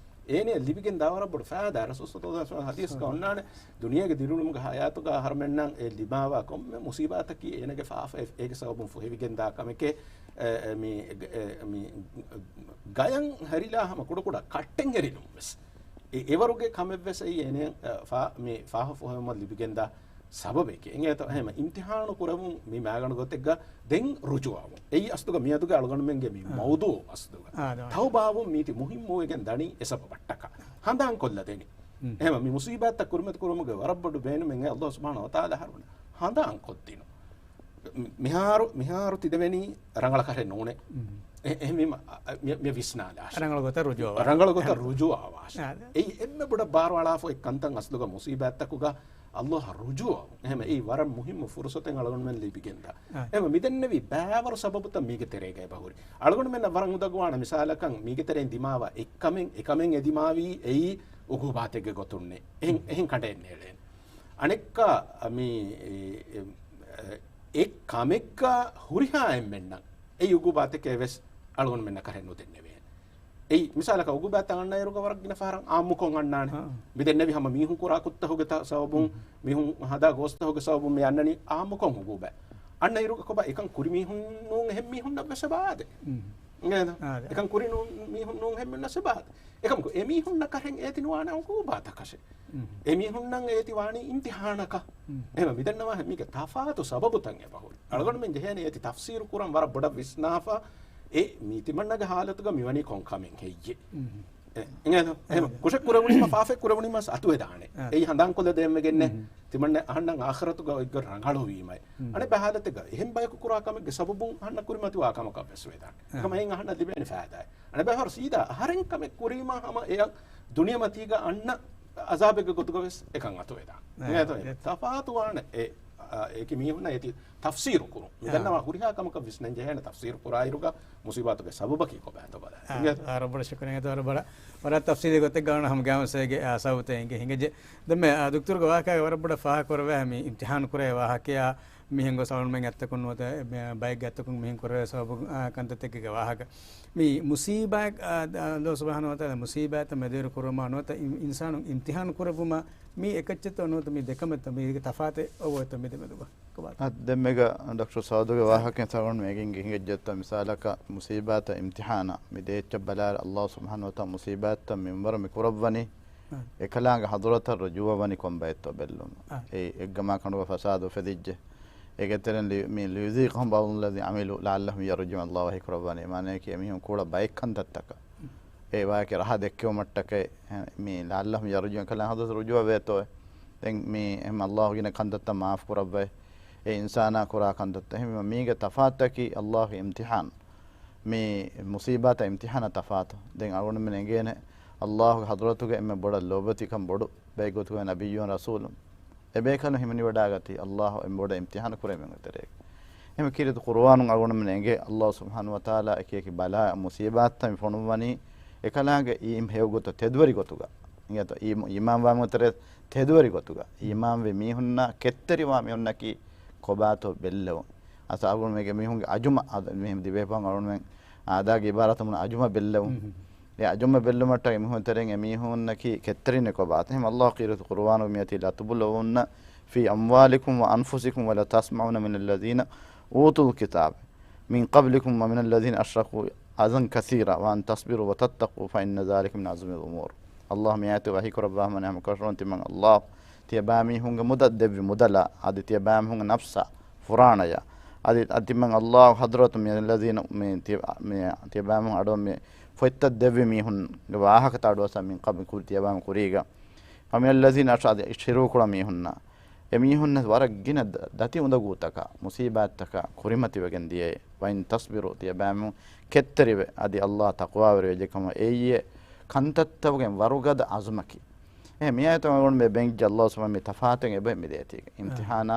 އޭނަޔަށް ލިބިގެން ދާ ވަރަށް ބޮޑު ފައިދާ. ރަސޫލު ޞައްލައްލާހު ޢަލައިހި ވަސައްލަމަ ޙަދީޘްގަ އޮންނާނެ، ދުނިޔޭގެ ދިރިއުޅުމުގެ ޙަޔާތުގަ އަހަރުމެންނަށް އެ ލިބާވާ ކޮންމެ މުޞީބާތަކީ އޭނަގެ ފާފައެއް، އޭގެ ސަބަބުން ފޮހެވިގެން ދާ ކަމެކޭ، އެ، އެ، މި، އެ، މި، ގަޔަށް ހަރިލާ ހަމަ ކުޑަކުޑަ ކައްޓެއް ހެރިލުން ވެސް. އެ، އެވަރުގެ ކަމެއްވެސް އެއީ އޭނަ، އެ، ފާ، މި ފާފަ ފޮހެވުމަށް ލިބިގެންދާ ސަބަބެކޭ. އެހެމަ އިމްތިޙާނު ކުރެވުން މި މާގަނޑު ގޮތެއްގަ ދެން ރުޖޫޢަވުން. އެއީ އަސްލުގަ މިއަދުގެ އަޅުގަނޑުމެންގެ މި މައުޟޫޢު އަސްލުގަ. ތައުބާވުން މީތި މުހިއްމުވެގެން ދަނީ އެ ސަބަބަށްޓަކާ. ހަނދާން ކޮށްލަދެނީ. އެހެމަ މި މުޞީބާތްތައް ކުރިމަތި ކުރުމުގެ ވަރަށް ބޮޑު ބޭނުމެއް އެ ﷲ ސުބްޙާނަހޫ ވަތަޢާލާ އަހަރުމެން ހަނދާން ކޮށްދިނުން. މިހާރު، މިހާރު ތިދެވެނީ ރަނގަޅަކަށެއް ނޫނޭ. އެ، އެހެންވީމަ، އަ، އަ، މި، މި ވިސްނާލާށޭ. ރަނގަޅު ގޮތަށް ރުޖޫޢަވާށޭ. ރަނގަޅު ގޮތަށް ރުޖޫޢަވާށޭ. އެއީ އެންމެ ބޮޑަށް ބާރުއަޅާފަ އޮތް ކަންތައް އަސްލުގަ މުޞީބާތްތަކުގަ ﷲ އަށް ރުޖޫޢަވުން. އެހެމަ އެއީ ވަރަށް މުހިއްމު ފުރުޞަތެއް އަޅުގަނޑުމެން ލިބިގެންދާ. އެހެމަ މިދެންނެވި ބައިވަރު ސަބަބުތައް މީގެ ތެރޭގަ އެބަހުރި. އަޅުގަނޑުމެންނަށް ވަރަށް އުނދަގޫވާނެ މިސާލަކަށް މީގެ ތެރެއިން ދިމާވާ އެއްކަމެއް، އެކަމެއް އެ ދިމާވީ އެއީ އުގޫބާތެއްގެ ގޮތުންނޭ. އެހެން، އެހެން ކަނޑައެއް ނޭޅޭނެ. އަނެއްކާ މި، އެ، އެ، އެ ކަމެއްގަ ހުރިހާ އެންމެންނަށް އެ އުގޫބާތެކޭ ވެސް އަޅުގަނޑުމެންނަށް ކަށެއް ނުދެންނެވޭ. އެއީ، މިސާލަކަށް އުގޫބާތައް އަންނައިރުގަ ވަރަށް ގިނަ ފަހަރަށް އާއްމުކޮށް އަންނާނެ. އާ. މި ދެންނެވި ހަމަ މީހުން ކުރާ ކުށްތަކުގެ ތަ-، ސަބަބުން، މީހުން ހަދާ ގޯސްތަކުގެ ސަބަބުން މި އަންނަނީ އާއްމުކޮށް އުގޫބާތް. އަންނައިރުގަ ކޮބާ އެކަން ކުރި މީހުން ނޫން އެހެން މީހުންނަށް ވެސް އެބަ އާދޭ. އިނގޭތަ؟ އާދެ. އެކަން ކުރި ނޫން މީހުން ނޫން އެހެން މީހުންނަށް އެބަ އާދޭ. އެކަމަކު އެމީހުންނަށް ކަށެއް އޭތި ނުވާނެ އުގޫބާތަކަށެއް. އެމީހުންނަށް އޭތި ވާނީ އިމްތިހާނަކަށް. އެހެން މިދަންނަވާ މީގެ ތަފާތު ސަބަބުތައް އެބަހުރި. އަޅުގަނޑުމެން ޖެހޭނެ އޭތި ތަފްސީރު ކުރަން ވަރަށް ބޮޑަށް ވިސްނާފަ، އެ މީ ތިމަންނަގެ ހާލަތުގަ މިވަނީ ކޮން ކަމެއް ހެއްޔޭ؟ އެ، އިނގޭތަ؟ އެހެން ކުށެއް ކުރެވުނީމަ، ފާފައެއް ކުރެވުނީމަ އަތުވެދާނެ. އެއީ ހަނދާންކޮށްލަ ދޭންވެގެންނެ. ތިމަންނަ އަހަންނަށް އާޚިރަތުގަ އޮތްގޮތް ރަނގަޅުވީމަ. އަނެއް ބައި ހާލަތެއްގަ އެހެން ބަޔަކު ކުރާ ކަމެއްގެ ސަބަބުން އަހަންނަށް ކުރިމަތިވާ ކަމަކަށް ވެސް ވެދާނެ. އެކަމަ އެއިން އަހަންނަށް ލިބޭނެ ފައިދާއެއް. އަނެއް ބައި ހާރު ސީދާ އަހަރެން ކަމެއް ކުރީމާ ހަމަ އެއަށް ދުނިޔެމަތީގަ އަންނަ އަޒާބެއްގެ ގޮތުގަ ވެސް އެކަން އަތުވެދާނެ. އެ، ތަފާތުވާނެ އެ، އާ، އެކި މީހުންނަށް އޭތި ތަފްސީރު ކުރުން. މިދަންނަވާ ހުރިހާ ކަމަކަށް ވިސްނަން ޖެހޭނެ ތަފްސީރު ކުރާއިރުގަ މުސީބާތުގެ ސަބަބަކީ ކޮބާތޯ ބަލާ. އާ، އާ، ރައްބު ޝުކުރިއްޔާ ވަރަށް ބޮޑަށް، ވަރަށް ތަފްސީލީ ގޮތެއްގަ ހަމަ ގާމަސޭގެ އާ ސަބަބުތައް އެނގޭ ހިނގަޖެ. ދެންމެ، އާ، ދޮކްތަރުގެ ވާހަކާގެ ވަރަށް ބޮޑަށް ފާހަގަކުރެވޭ މި އިމްތިހާން ކުރޭ ވާހަކަޔާ މިހެން ގޮސް އަޅުންމެން އަތްތަކުން ނުވަތަ ބައެއްގެ އަތްތަކުން މިހެން ކުރެވޭ ސަބަބު، އާ، ކަންތައްތަކެއްގެ ވާހަކަ. މި މުސީބާތް، އާ، އާ، ﷲ ސުބްޙާނަހޫ ވަތަޢާލާ މުސީބާތްތައް މެދުވެރި ކުރުމާ ނުވަތަ އިން-، އިންސާނުން އިމްތިޙާން ކުރެއްވުމާ މީ އެކައްޗެއްތޯ ނުވަތަ މީ ދެކަމެއްތޯ މީގެ ތަފާތެއް އޮވޭތޯ މި ދެމެދުގަ؟ ކޮބާތޯ؟ އަ، ދެންމެގަ ޑޮކްޓަރ ސައުދުގެ ވާހަކައިން ސަގުން މޭގެން ގެ ހިނގައްޖެއްތޯ މިސާލަކަށް މުސީބާތައް އިމްތިޙާނާ މި ދޭއްޗަށް ބަލާއިރު ﷲ ސުބްޙާނަހޫ ވަތަޢާލާ މުސީބާތްތައް މިންވަރު މި ކުރައްވަނީ. އަ. އެކަލާނގެ ޙަޟުރަތަށް ރުޖޫޢަވަނީ ކޮން ބައެއްތޯ ބެއްލުމަށް. އަ. އެ އެއްގަމާ ކަނޑުގަ ފަސާދަ އުފެދިއްޖެ. އޭގެ ތެރެއިން ލި-، މި لِيُذِيقَهُمْ بَعْضَ الَّذِي عَمِلُوا لَعَلَّهُمْ يَرْجِعُونَ ﷲ ވަޙީ ކުރައްވަނީ. މާނަޔަކީ އެމީހުން ކުޅަ ބައެއް ކަންތައްތަކަށް. އެ ވާހަކަ ރަހަ ދެއްކެވުމަށްޓަކައި، މި لَعَلَّهُمْ يَرْجِعُونَ ކަލާނގެ ޙަޟުރަތަށް ރުޖޫޢަވޭތޯ. ދެން މި އެހެން ﷲ ގިނަ ކަންތައްތައް މާފު ކުރައްވައި، އެ އިންސާނާ ކުރާ ކަންތައްތައް. އެހެންވީމަ މީގެ ތަފާތަކީ ﷲގެ އިމްތިޙާން. މި މުސީބާތައް އިމްތިޙާނަށް ތަފާތު. ދެން އަޅުގަނޑުމެން އެނގޭނެ ﷲގެ ޙަޟުރަތުގަ އެންމެ ބޮޑަށް ލޯބިވެތިކަން ބޮޑު ބައެއް ގޮތުގައި ނަބިއްޔޫން ރަސޫލުން އެބޭކަލުން ހިމެނިވަޑާގަތީ ﷲ އެންމެ ބޮޑަށް އިމްތިޙާނު ކުރޭ މީހުންގެ ތެރޭގަ. އެހެން ކީރިތި ޤުރުއާނުން އަޅުގަނޑުމެން އެނގޭ ﷲ ސުބްޙާނަހޫ ވަތަޢާލާ އެކި އެކި ބަލާ މުސީބާތްތައް މި ފޮނުއްވަނީ އެކަލާނގެ އީ ހެޔޮ ގޮތަށް ތެދުވެރި ގޮތުގަ. އިނގޭތޯ؟ އީ-، އީމާންވާ މީހުންގެ ތެރޭ ތެދުވެރި ގޮތުގަ. އީމާންވި މީހުންނާ ކެތްތެރިވާ މީހުންނަކީ ކޮބާތޯ ބެއްލެވުން. އަސް އަޅުގަނޑުމެންގެ މީހުންގެ އަޖުމަ، އަދަ މިހެން ދިވެހިބަހުން އަޅުގަނޑުމެން އާދާގެ ޢިބާރާތުން އަޖުމަ ބެއްލެވުން. އެ އަޖުމަ ބެއްލުމަށްޓަކައި މީހުން ތެރެއިން އެ މީހުންނަކީ ކެތްތެރިންނެއް ކޮބާތޯ. އެހެން ﷲ ކީރިތި ޤުރުއާނުގަ މިއޮތީ لَتُبْلَوُنَّ فِي أَمْوَالِكُمْ وَأَنْفُسِكُمْ وَلَتَسْمَعُنَّ مِنَ الَّذِينَ أُوتُوا الْكِتَابَ مِنْ قَبْلِكُمْ وَمِنَ الَّذِينَ أَشْرَكُوا أَذًى كَثِيرًا وَأَنْ تَصْبِرُوا وَتَتَّقُوا فَإِنَّ ذَلِكَ مِنْ عَزْمِ الْأُمُورِ. ﷲ މި އާޔަތު ވަޙީ ކުރައްވާ ހަމަ ނިޢުމަތް ކޮށް ތިމަން ﷲ ތިޔަބައިމީހުންގެ މުދަލް ދެއްވި މުދަލާ، އަދި ތިޔަބައިމީހުންގެ ނަފްސާ، ފުރާނަޔާ، އަދި، އަދި ތިމަން ﷲ ޙަޟްރަތު މި الَّذِينَ މި ތި-، މި ތިޔަބައިމީހުން އަޑު މި ފޮތްތައް ދެއްވި މީހުންގެ ވާހަކަތައް އަޑުއައްސަ މިން ޤަބްލި ކުރި ތިޔަބައިމީހުން ކުރީގަ. وَمِنَ الَّذِينَ أَشْرَكُوا އަދި ޝިރުކު ކުރާ މީހުންނާ. އެމީހުންނަށް ވަރަށް ގިނަ ދަ-، ދަތި އުނދަގޫތަކާ، މުޞީބާތްތަކާ ކުރިމަތިވެގެން ދިޔައޭ. وَإِنْ تَصْبِرُوا ތިޔަބައިމީހުން ކެތްތެރިވެ، އަދި ﷲ ތަޤްވާވެރިވެއްޖެ ކަމަށް އެއީ ކަންތައްތަކުގެ ވަރުގަދަ އަޒުމަކީ. އެހެން މި އާޔަތުން އަޅުގަނޑުމެން ބެންގިއްޖެ ﷲ ސުބްޙާނަހޫ މި ތަފާތު އެބަ މި ދޭތީގެ. އާ. އިމްތިޙާނާ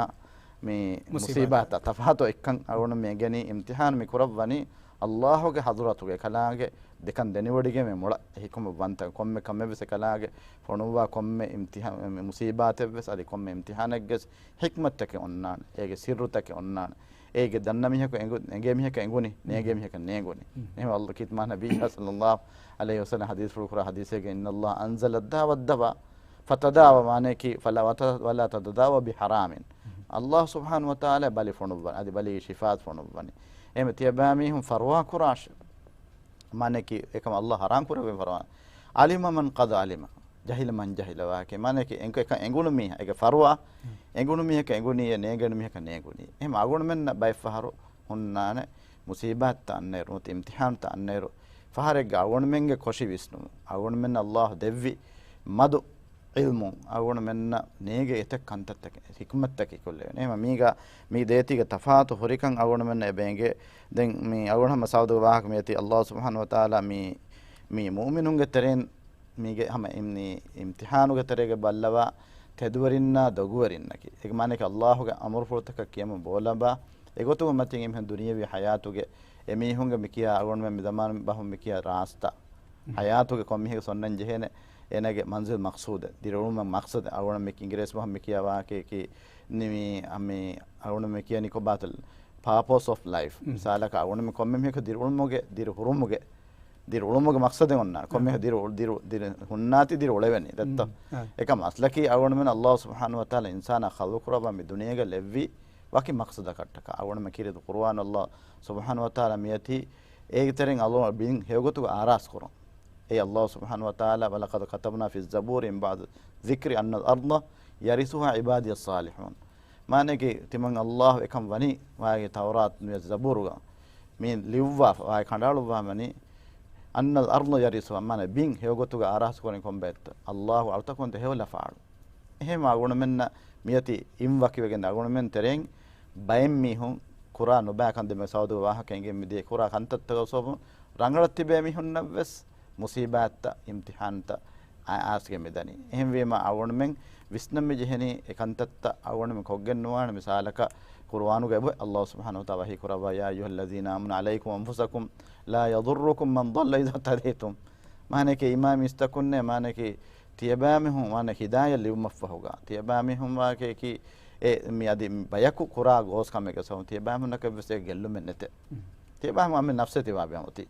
މި މުޞީބާތް. މުޞީބާތްތައް ތަފާތު އެއްކަން އަޅުގަނޑު މި އެނގެނީ އިމްތިޙާން މި ކުރައްވަނީ ﷲގެ ޙަޟްރަތުގަ އެކަލާނގެ ދެކަން ދެނެވޮޑިގެން މި މޮޅަށް ހިކުމަތްވަންތަ ކޮންމެ ކަމެއް ވެސް އެކަލާނގެ ފޮނުއްވާ ކޮންމެ އިމްތިޙާ-، މި މުޞީބާތެއް ވެސް އަދި ކޮންމެ އިމްތިޙާނެއްގެ ވެސް ޙިކްމަތްތަކެއް އޮންނާނެ. އޭގެ ސިއްރުތަކެއް އޮންނާނެ. އޭގެ ދަންނަ މީހަކު އެނގު-، އެނގޭ މީހަކަށް އެނގުނީ، ނޭނގޭ މީހަކަށް ނޭނގުނީ. އެހެން ﷲ ކީރިތި ނަބިއްޔާ ޞައްލަﷲ ޢަލައިހި ވަސައްލަމް ޙަދީޘްފުޅު ކުރާ ޙަދީޘެއްގަ إِنَّ اللَّهَ أَنْزَلَ الدَّاءَ وَالدَّوَاءَ فَتَدَاوَى މާނަޔަކީ فَلَا، وَتَ-، وَلَا تَتَدَاوَوا بِحَرَامٍ. ﷲ ސުބްޙާނަހޫ ވަތަޢާލާ ބަލި ފޮނުއްވަން، އަދި ބަލީ ޝިފާ ފޮނުއްވަނީ. އެހެން ތިޔަބައިމީހުން ފަރުވާ ކުރާށޭ. މާނައަކީ، އެކަމަށް ﷲ ޙަރާމް ކުރެއްވި ފަރުވާ. عَلِمَ مَنْ قَدْ عَلِمَ. ޖަހިލަ މަން ޖަހިލަ ވާހަކަ. މާނައަކީ، އެނގު-، އެކަން އެނގުނު މީހާ، އޭގެ ފަރުވާ، އެނގުނު މީހަކަށް އެނގުނީއޭ، ނޭނގެނު މީހަކަށް ނޭނގުނީ. އެހެން އަޅުގަނޑުމެންނަށް ބައެއް ފަހަރު ހުންނާނެ، މުޞީބާތްތައް އަންނައިރު، ނުވަތަ އިމްތިޙާންތައް އަންނައިރު، ފަހަރެއްގަ އަޅުގަނޑުމެންގެ ކޮށި ވިސްނުމުން، އަޅުގަނޑުމެންނަށް ﷲ ދެއްވި މަދު ޢިލްމުން އަޅުގަނޑުމެންނަށް ނޭނގޭ އެތައް ކަންތައްތަކެއް، ޙިކްމަތްތަކެއް ކޮށްލެވޭނެ. އެހެން މީގަ މި ދޭތީގެ ތަފާތު ހުރިކަން އަޅުގަނޑުމެންނަށް އެބަ އެނގޭ. ދެން މި އަޅުގަނޑު ހަމަ ސައުދުގެ ވާހަކަ މިއޮތީ ﷲ ސުބްޙާނަހޫ ވަތަޢާލާ މި، މި މުއުމިނުންގެ ތެރެއިން މީގެ ހަމަ އިމް-، ނީ އިމްތިޙާނުގެ ތެރޭގަ ބައްލަވާ ތެދުވެރިންނާ ދޮގުވެރިންނަކީ. އޭގެ މާނައަކީ ﷲގެ އަމުރުފުޅުތަކަށް ކިޔަމަން ބޯލަނބާ، އެގޮތުގެ މަތިން އެމީހުން ދުނިޔެވީ ޙަޔާތުގެ އެމީހުންގެ މިކިޔާ އަޅުގަނޑުމެން މި ޒަމާނު ބަހުން މިކިޔާ ރާސްތާ. ހަޔާތުގެ ކޮންމެހެން ސޮންނަން ޖެހޭނެ އޭނާގެ މަންޒިލް މަޤްޞޫދެއް، ދިރިއުޅުމަށް މަޤްޞަދެއް. އަޅުގަނޑު މި އިނގިރޭސި ބަހުން މިކިޔާ ވާހަކައަކީ ނިމި އަ، މި އަޅުގަނޑުމެން ކިޔަނީ ކޮބާތަ؟ ޕާޕޯސް އޮފް ލައިފް. މިސާލަކަށް އަޅުގަނޑުމެން ކޮންމެ މީހަކަށް ދިރިއުޅުމުގެ، ދިރި ހުރުމުގެ، ދިރި އުޅުމުގެ މަޤްޞަދެއް އޮންނާނެ. ކޮންމެ ދިރި، ދިރި، ދިރި ހުންނާތީ ދިރި އުޅެވެނީ. ދެއްތޯ؟ އެކަމަ އަސްލަކީ އަޅުގަނޑުމެން ﷲ ސުބްޙާނަހޫ ވަތަޢާލާ އިންސާނާ ޚަލްޤު ކުރައްވާ މި ދުނިޔޭގަ ލެއްވި ވަކި މަޤްޞަދަކަށްޓަކާ. އަޅުގަނޑުމެން ކީރިތި ޤުރުއާނު ﷲ ސުބްޙާނަހޫ ވަތަޢާލާ މިއޮތީ އޭގެ ތެރެއިން އަޅުގަނޑު ބިން ހެޔޮގޮތުގަ އާރާސް ކުރުން. އެއީ ﷲ ސުބްޙާނަހޫ ވަތަޢާލާ، "وَلَقَدْ كَتَبْنَا فِي الزَّبُورِ مِن بَعْدِ الذِّكْرِ أَنَّ الْأَرْضَ يَرِثُهَا عِبَادِيَ الصَّالِحُونَ." މާނައަކީ، ތިމަން ﷲ އެކަން ވަނީ ވާގެ ތައުރާތު ނުވެސް ޒަބޫރުގަ މި ލިޔުއްވާފަ، ވާގެ ކަނޑައަޅުއްވާ ވަނީ، "أَنَّ الْأَرْضَ يَرِثُهَا." މާނަ ބިން ހެޔޮގޮތުގަ އާރާސް ކުރަނީ ކޮންބައެއްތަ؟ ﷲ އަޅުތަކުން ދެ ހެޔޮލަފާޅު. އެހެން އަޅުގަނޑުމެންނަށް މިއޮތީ އިން ވަކިވެގެން އަޅުގަނޑުމެން ތެރެއިން ބައެއް މީހުން ކުރާ ނުބައި ކަން ދެމެ ސައުދުގެ ވާހަކަ އެނގެން މިދިޔަ ކުރާ ކަންތައްތަކުގެ ސަބަބުން ރަނގަޅަށް ތިބޭ މީހުންނަށް ވެސް މުސީބާތްތައް، އިމްތިޙާންތައް އައި އާސްގެ މިދަނީ. އެހެންވީމަ އަޅުގަނޑުމެން ވިސްނަން މި ޖެހެނީ އެ ކަންތައްތައް އަޅުގަނޑުމެން ކޮށްގެން ނުވާނެ. މިސާލަކަށް ޤުރުއާނުގަ އެބަ ﷲ ސުބްޙާނަހޫ ވަތަޢާލާ ވަޙީ ކުރައްވާ، "يَا أَيُّهَا الَّذِينَ آمَنُوا عَلَيْكُمْ أَنفُسَكُمْ لَا يَضُرُّكُمْ مَنْ ضَلَّ إِذَا اهْتَدَيْتُمْ." މާނައަކީ އީމާންވި މީސްތަކުންނޭ، މާނައަކީ ތިޔަބައިމީހުން ވާނެ ހިދާޔަތް ލިބުމަށްފަހުގަ، ތިޔަބައިމީހުން ވާކައަކީ އެ މި އަދި ބަޔަކު ކުރާ ގޯސް ކަމެއްގެ ސަބަބުން ތިޔަބައިމީހުންނަކަށް ވެސް އެ ގެއްލުމެއް ނެތޭ. ތިޔަބައިމީހުން އަމި ނަފްސެ ތިބާބެ އޮތީ.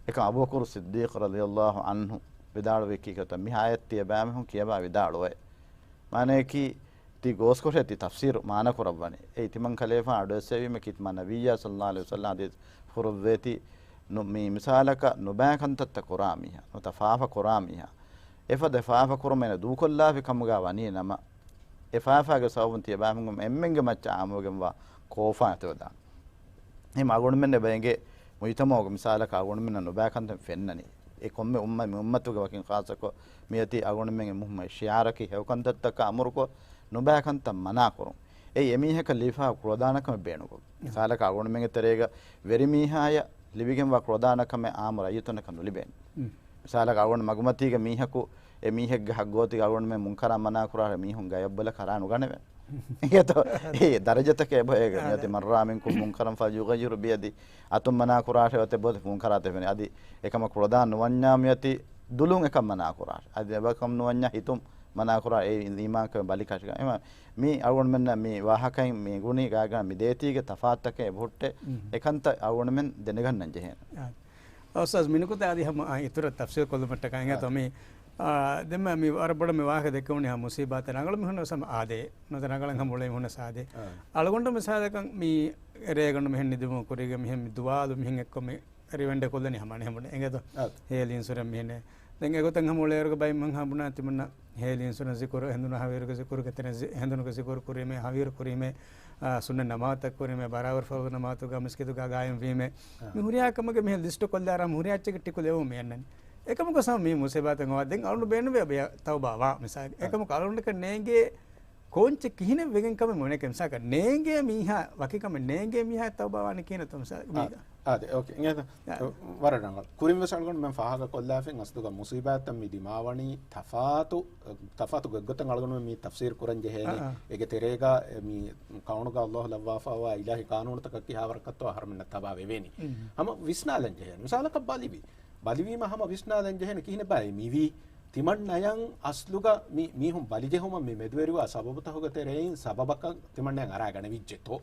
އެކަމް އަބޫބަކުރު ޞިއްދީޤު ރަޟިޔަﷲ ޢަންހު ވިދާޅުވީ ކީކޭތަ؟ މި އާޔަތް ތިޔަބައިމީހުން ކިޔަވާ ވިދާޅުވައި. މާނައަކީ ތި ގޯސްކޮށޭ ތި ތަފްސީރު މާނަ ކުރައްވަނީ. އެއީ ތިމަން ކަލޭފާނު އަޑުއެއްސެވީމަ ކީ ތިމާ ނަބިއްޔާ ޞައްލަﷲ ޢަލައިހި ވަސައްލަމަ ޙަދީޘް ފުރުއްވޭތީ، ނު-، މި މިސާލަކަށް ނުބައި ކަންތައްތައް ކުރާ މީހާ، ނުވަތަ ފާފަ ކުރާ މީހާ، އެފަދަ ފާފަ ކުރުމެއް ދޫކޮށްލާފި ކަމުގަ ވަނީ ނަމަ، އެ ފާފާގެ ސަބަބުން ތިޔަބައިމީހުން އެންމެންގެ މައްޗަށް އާއްމުވެގެންވާ ކޯފާ އެތިވެދާނެ. އެހެން އަޅުގަނޑުމެން އެބަ އެނގޭ މުޖްތަމަޢުގެ މިސާލަކަށް އަޅުގަނޑުމެންނަށް ނުބައި ކަންތައް ފެންނަނީ. އެ ކޮންމެ އުއްމަ-، މި އުއްމަތުގެ ވަކިން ޚާއްޞަކޮށް މިއޮތީ އަޅުގަނޑުމެންގެ މުހިއްމު ޝިޢާރަކީ ހެޔޮ ކަންތައްތަކަށް އަމުރުކޮށް، ނުބައި ކަންތައް މަނާކުރުން. އެއީ އެމީހަކަށް ލިބިފައި ކުޅަދާނަ ކަމެއް ބޭނުންކޮށް. މިސާލަކަށް އަޅުގަނޑުމެންގެ ތެރޭގަ ވެރިމީހާޔަށް ލިބިގެންވާ ކުޅަދާނަ ކަމެއް އާއްމު ރައްޔިތުންނަކަށް ނުލިބޭނެ. މިސާލަކަށް އަޅުގަނޑު މަގުމަތީގެ މީހަކު އެ މީހެއްގެ ހައްގު އޮތީ އަޅުގަނޑުމެން މުންކަރާ މަނާ ކުރާ މީހުން ގަޔަށް ބޮލަކަށް ރާ ނުގަނެވޭނެ. އެހެންތޯ؟ އެ ދަރަޖަތަކެއް އެބަ އޭގެ. މިއޮތީ، "مَنْ رَأَىٰ مِنْكُمْ مُنْكَرًا فَلْيُغَيِّرْهُ بِيَدِهِ." އަތުން މަނާ ކުރާށޭ އޮތެ ބޮލެ މުންކަރާތެ ފެނޭ. އަދި އެކަމަށް ކުޅަދާން ނުވަންޏާ މިއޮތީ ދުލުން އެކަން މަނާ ކުރާށޭ. އަދި އެބަކަމް ނުވަންޏާ ހިތުން މަނާ ކުރާ އެ އީމާންކަމެއް ބަލިކަށިގަ. އެމަ މީ އަޅުގަނޑުމެންނަށް މި ވާހަކައިން މި ގުނި ގާގަނޑަށް މި ދޭތީގެ ތަފާތުތަކެއް އެބަހުއްޓޭ. އެކަންތައް އަޅުގަނޑުމެން ދެނެގަންނަން ޖެހޭނެ. އާ، އުސްތާޒް، މި ނުކުތާ އަދި ހަމަ، އާ، އިތުރަށް ތަފްސީލް ކޮށްލުމަށްޓަކާ އިނގޭތޯ މި، އާ، ދެންމެ މި ވަރަށް ބޮޑަށް މި ވާހަކަ ދެއްކެވުނީ ހަމަ މުސީބާތެއް ރަނގަޅު މީހުން ވެސް ހަމަ އާދޭ. ނުވަތަ ރަނގަޅަށް ހަމަ އުޅޭ މީހުން ވެސް އާދޭ. އަޅުގަނޑު މިސާލަކަށް މި ރޭގަނޑު މިހެން ނިދުމުގެ ކުރީގަ މިހެން މި ދުވާލު މިހެން އެއްކޮށް މި ރިވެންޑެއް ކޮށްލަނީ ހަމަ އަނެއް ހަމަ އެނގޭތޯ؟ އާ. ހެލްތް އިންޝުރެންސް މިހެން. ދެން އެގޮތަށް ހަމަ އުޅޭއިރުގަ ބައެއް މަންހާ ބުނާ ތިމަންނަ ހެލްތް އިންޝުރެންސް ޒިކުރު، ހެނދުނު ހަވީރުގެ ޒިކުރު، ކެތެރެން ޒި-، ހެނދުނުގެ ޒިކުރު ކުރީމޭ، ހަވީރު ކުރީމޭ، އާ، ސުންނަތް ނަމާދުތައް ކުރީމޭ، ބަރާބަރު ފަރުޟު ނަމާދުގަ މިސްކިތުގަ ގާއިމް ވީމޭ. އާ. މި ހުރިހާ ކަމުގެ މިހެން ލިސްޓު ކޮށްލާރާ ހުރިހާ އެއްޗެއްގެ ޓިކު ލެވުން މި އަންނަނީ. އެކަމަކު ސަމް މި މުސީބާތެއް އޮވާ ދެން އަޅުގަނޑު ބޭނުންވޭ އަބަޔަށް ތައުބާ ވާ މިސާލެއް. އާ. އެކަމަކު އަޅުގަނޑަކަށް ނޭނގޭ ކޯންޗެއް ކިހިނެއް ވެގެން ކަމެއް މޮނެކެ މިސާލަކަށް ނޭނގޭ މީހާ، ވަކި ކަމެއް ނޭނގޭ މީހާ ތައުބާ ވާނީ ކިހިނެއްތޯ މިސާލަކަށް މީ. އާ، އާދެ، އޯކޭ. އިނގޭތަ؟ އާ. ވަރަށް ރަނގަޅު. ކުރިން ވެސް އަޅުގަނޑުމެން ފާހަގަ ކޮށްލާފައި އަސްލުގަ މުސީބާތްތައް މި ދިމާވަނީ ތަފާތު، ތަފާތު ގޮތްގޮތަށް އަޅުގަނޑުމެން މި ތަފްސީރު ކުރަން ޖެހޭނީ. އާ، އާ. އޭގެ ތެރޭގަ މި ކައުނުގަ އަލްލާހު ލައްވާފައިވާ އިލާހީ ޤާނޫނުތަކަށް ކިހާވަރަކަށްތޯ އަހަރުމެންނަށް ތަބާވެވޭނީ. ހަމަ ވިސްނާލަން ޖެހޭނެ. މިސާލަކަށް ބަލިވީ. ބަލިވީމަ ހަމަ ވިސްނާލަން ޖެހޭނެ ކިހިނެއްބާ މިވީ؟ ތިމަންނަޔަށް އަސްލުގަ މި މީހުން ބަލިޖެހުމަށް މި މެދުވެރިވާ ސަބަބުތަކުގެ ތެރެއިން ސަބަބަކަށް ތިމަންނަޔަށް އަރާ ގަނެވިއްޖެތޯ؟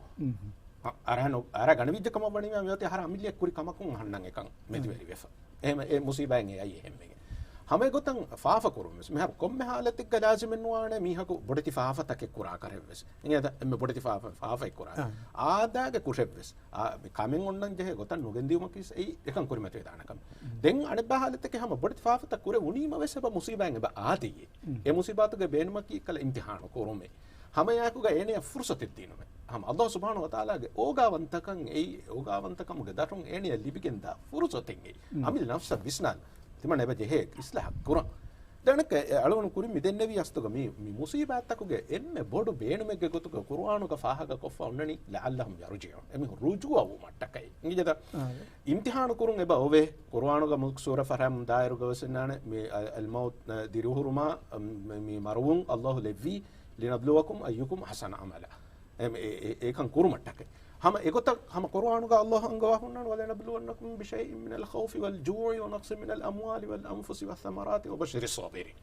އަ-، އަރާ ނު-، އަރާ ގަނެވިއްޖެ ކަމަށް ވަނީމަ މިއޮތީ އަހަރެން އަމިއްލައަށް ކުރި ކަމަކުން އަހަންނަށް އެކަން މެދުވެރިވެފަ. އެހެމަ އެ މުސީބާއިން އެ އައީ އެހެންވެގެން. ހަމަ އެގޮތަށް ފާފަ ކުރުން ވެސް. މިހާރު ކޮންމެ ހާލަތެއްގަ ލާޒިމެއް ނުވާނެ މީހަކު ބޮޑެތި ފާފަތަކެއް ކުރާކަށެއް ވެސް. އިނގޭތަ؟ އެންމެ ބޮޑެތި ފާފަ، ފާފައެއް ކުރާ. އާ. އާދާގެ ކުށެއް ވެސް. އާ، މި ކަމެއް އޮންނަން ޖެހޭ ގޮތަށް ނުގެންދިއުމަކީ އެއީ އެކަން ކުރިމަތިވެދާނެ ކަމެއް. ދެން އަނެއްބާ ހާލަތެއްގެ ހަމަ ބޮޑެތި ފާފަތައް ކުރެވުނީމަ ވެސް އެބަ މުސީބާއިން އެބަ އާދެއޭ. އެ މުސީބާތުގެ ބޭނުމަކީ ކަލަ އިމްތިޙާނު ކުރުމޭ. ހަމައެއާއެކުގަ އޭނަޔަށް ފުރުޞަތެއް ދިނުމޭ. ހަމަ އަލްލާހު ސުބްޙާނަހު ވަތަޢާލާގެ އޯގާވަންތަކަން އެއީ، އޯގާވަންތަކަމުގެ ދަށުން އޭނަޔަށް ލިބިގެންދާ ފުރުޞަތެއް އެއީ. އަމިއްލަ ނަފްސަށް ވިސްނާލަން. ތިމަން އެބަ ޖެހޭ އިޞްލާޙަ ކުރަން. ދެން އަޅުގަނޑު ކުރިން މި ދެންނެވީ އަސްލުގަ މި، މި މުސީބާތްތަކުގެ އެންމެ ބޮޑު ބޭނުމެއްގެ ގޮތުގަ ޤުރުއާނުގަ ފާހަގަކޮށްފަ އޮންނަނީ لَعَلَّهُمْ يَرْجِعُونَ. އެމީހުން ރުޖޫޢަވުމަށްޓަކައި. އިނގިޒަތަ؟ އާ. އިމްތިޙާނު ކުރުން އެބަ އޮވޭ. ޤުރުއާނުގަ މުލްކު ސޫރަ ފަހަރަ ދާއިރުގަ ވެސް އިންނާނެ މި އަލް، އަލްމައުތު، ދިރިހުރުމާ، މި، މި މަރުވުން އަލްލާހު ލެއްވީ لِنَبْلُوَكُمْ أَيُّكُمْ أَحْسَنُ عَمَلًا. އެ، އެ، އެ، އެކަން ކުރުމަށްޓަކައި. ހަމަ އެގޮތަށް ހަމަ ޤުރުއާނުގަ އަލްލާހު އަންގަވާ ހުންނާނެ، "وَلَنَبْلُوَنَّكُم بِشَيْءٍ مِّنَ الْخَوْفِ وَالْجُوعِ وَنَقْصٍ مِّنَ الْأَمْوَالِ وَالْأَنفُسِ وَالثَّمَرَاتِ وَبَشِّرِ الصَّابِرِينَ."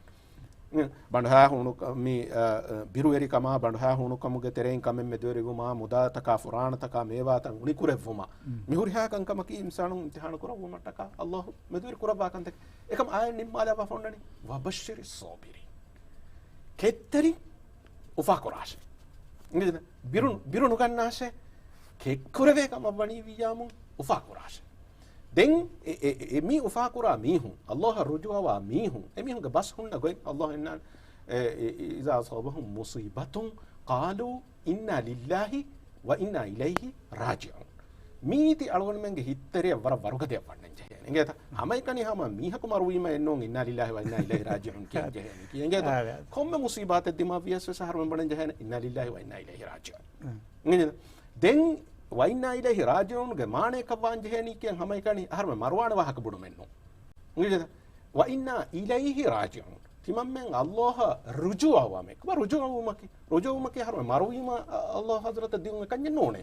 ބަނޑުހައި ހޫނު ކަ-، މި، އަ، އަ، ބިރުވެރިކަމާ، ބަނޑުހައި ހޫނުކަމުގެ ތެރެއިން ކަމެއް މެދުވެރިވުމާ، މުދާތަކާ، ފުރާނަތަކާ، މޭވާތައް އުނިކުރެއްވުމާ، މި ހުރިހާ ކަންކަމަކީ އިންސާނުން އިމްތިހާނު ކުރައްވުމަށްޓަކާ ﷲ މެދުވެރި ކުރައްވާ ކަންތަކެއް. އެކަމް އާޔަތް ނިންމާލާފަ އޮންނަނީ، "وَبَشِّرِ الصَّابِرِينَ." ކެތްތެރިން އުފާކުރާށޭ. އިނގޭތަ؟ ބިރު، ބިރު ނުގަންނާށޭ. ކެތްކުރެވޭ ކަމަށް ވަނީ ވިއްޔާމުން އުފާކުރާށޭ. ދެން އެ، އެ، އެ، މި އުފާކުރާ މީހުން، ﷲ އަށް ރުޖޫޢަވާ މީހުން، އެމީހުންގެ ބަސް ހުންނަ ގޮތް ﷲ އެންނާނެ، އެ، އެ، "إِذَا أَصَابَتْهُمْ مُصِيبَةٌ قَالُوا إِنَّا لِلَّهِ وَإِنَّا إِلَيْهِ رَاجِعُونَ." މީތި އަޅުގަނޑުމެންގެ ހިތްތެރެއަށް ވަރަށް ވަރުގަދައަށް ވަންނަން ޖެހޭނެ. އިނގޭތަ؟ ހަމައެކަނި ހަމަ މީހަކު މަރުވީމަ އެއްނޫން "إِنَّا لِلَّهِ وَإِنَّا إِلَيْهِ رَاجِعُونَ" ކިޔަން ޖެހޭނެ. ކިޔަން އިނގޭތަ؟ އާ، އާ. ކޮންމެ މުސީބާތެއް ދިމާވިޔަސް ވެސް އަހަރުމެން ބުނަން ޖެހޭނެ "إِنَّا لِلَّهِ وَإِنَّا إِلَيْهِ رَاجِعُونَ." އިނގޭތަ؟ ދެން "وَإِنَّا إِلَيْهِ رَاجِعُونَ" ގެ މާނައަކަށް ވާން ޖެހޭނީ ކިޔަން ހަމައެކަނި އަހަރުމެން މަރުވާނެ ވާހަކަ ބުނުމެއްނޫން. އިނގޭތަ؟ "وَإِنَّا إِلَيْهِ رَاجِعُونَ." ތިމަންމެން ﷲ އަށް ރުޖޫޢަވުމެއް. ކޮބާ ރުޖޫޢަވުމަކީ؟ ރުޖޫޢަވުމަކީ އަހަރުމެން މަރުވީމަ، އަ، ﷲ ޙަޟްރަތަށް ދިއުން އެކަންޏެއް ނޫނޭ.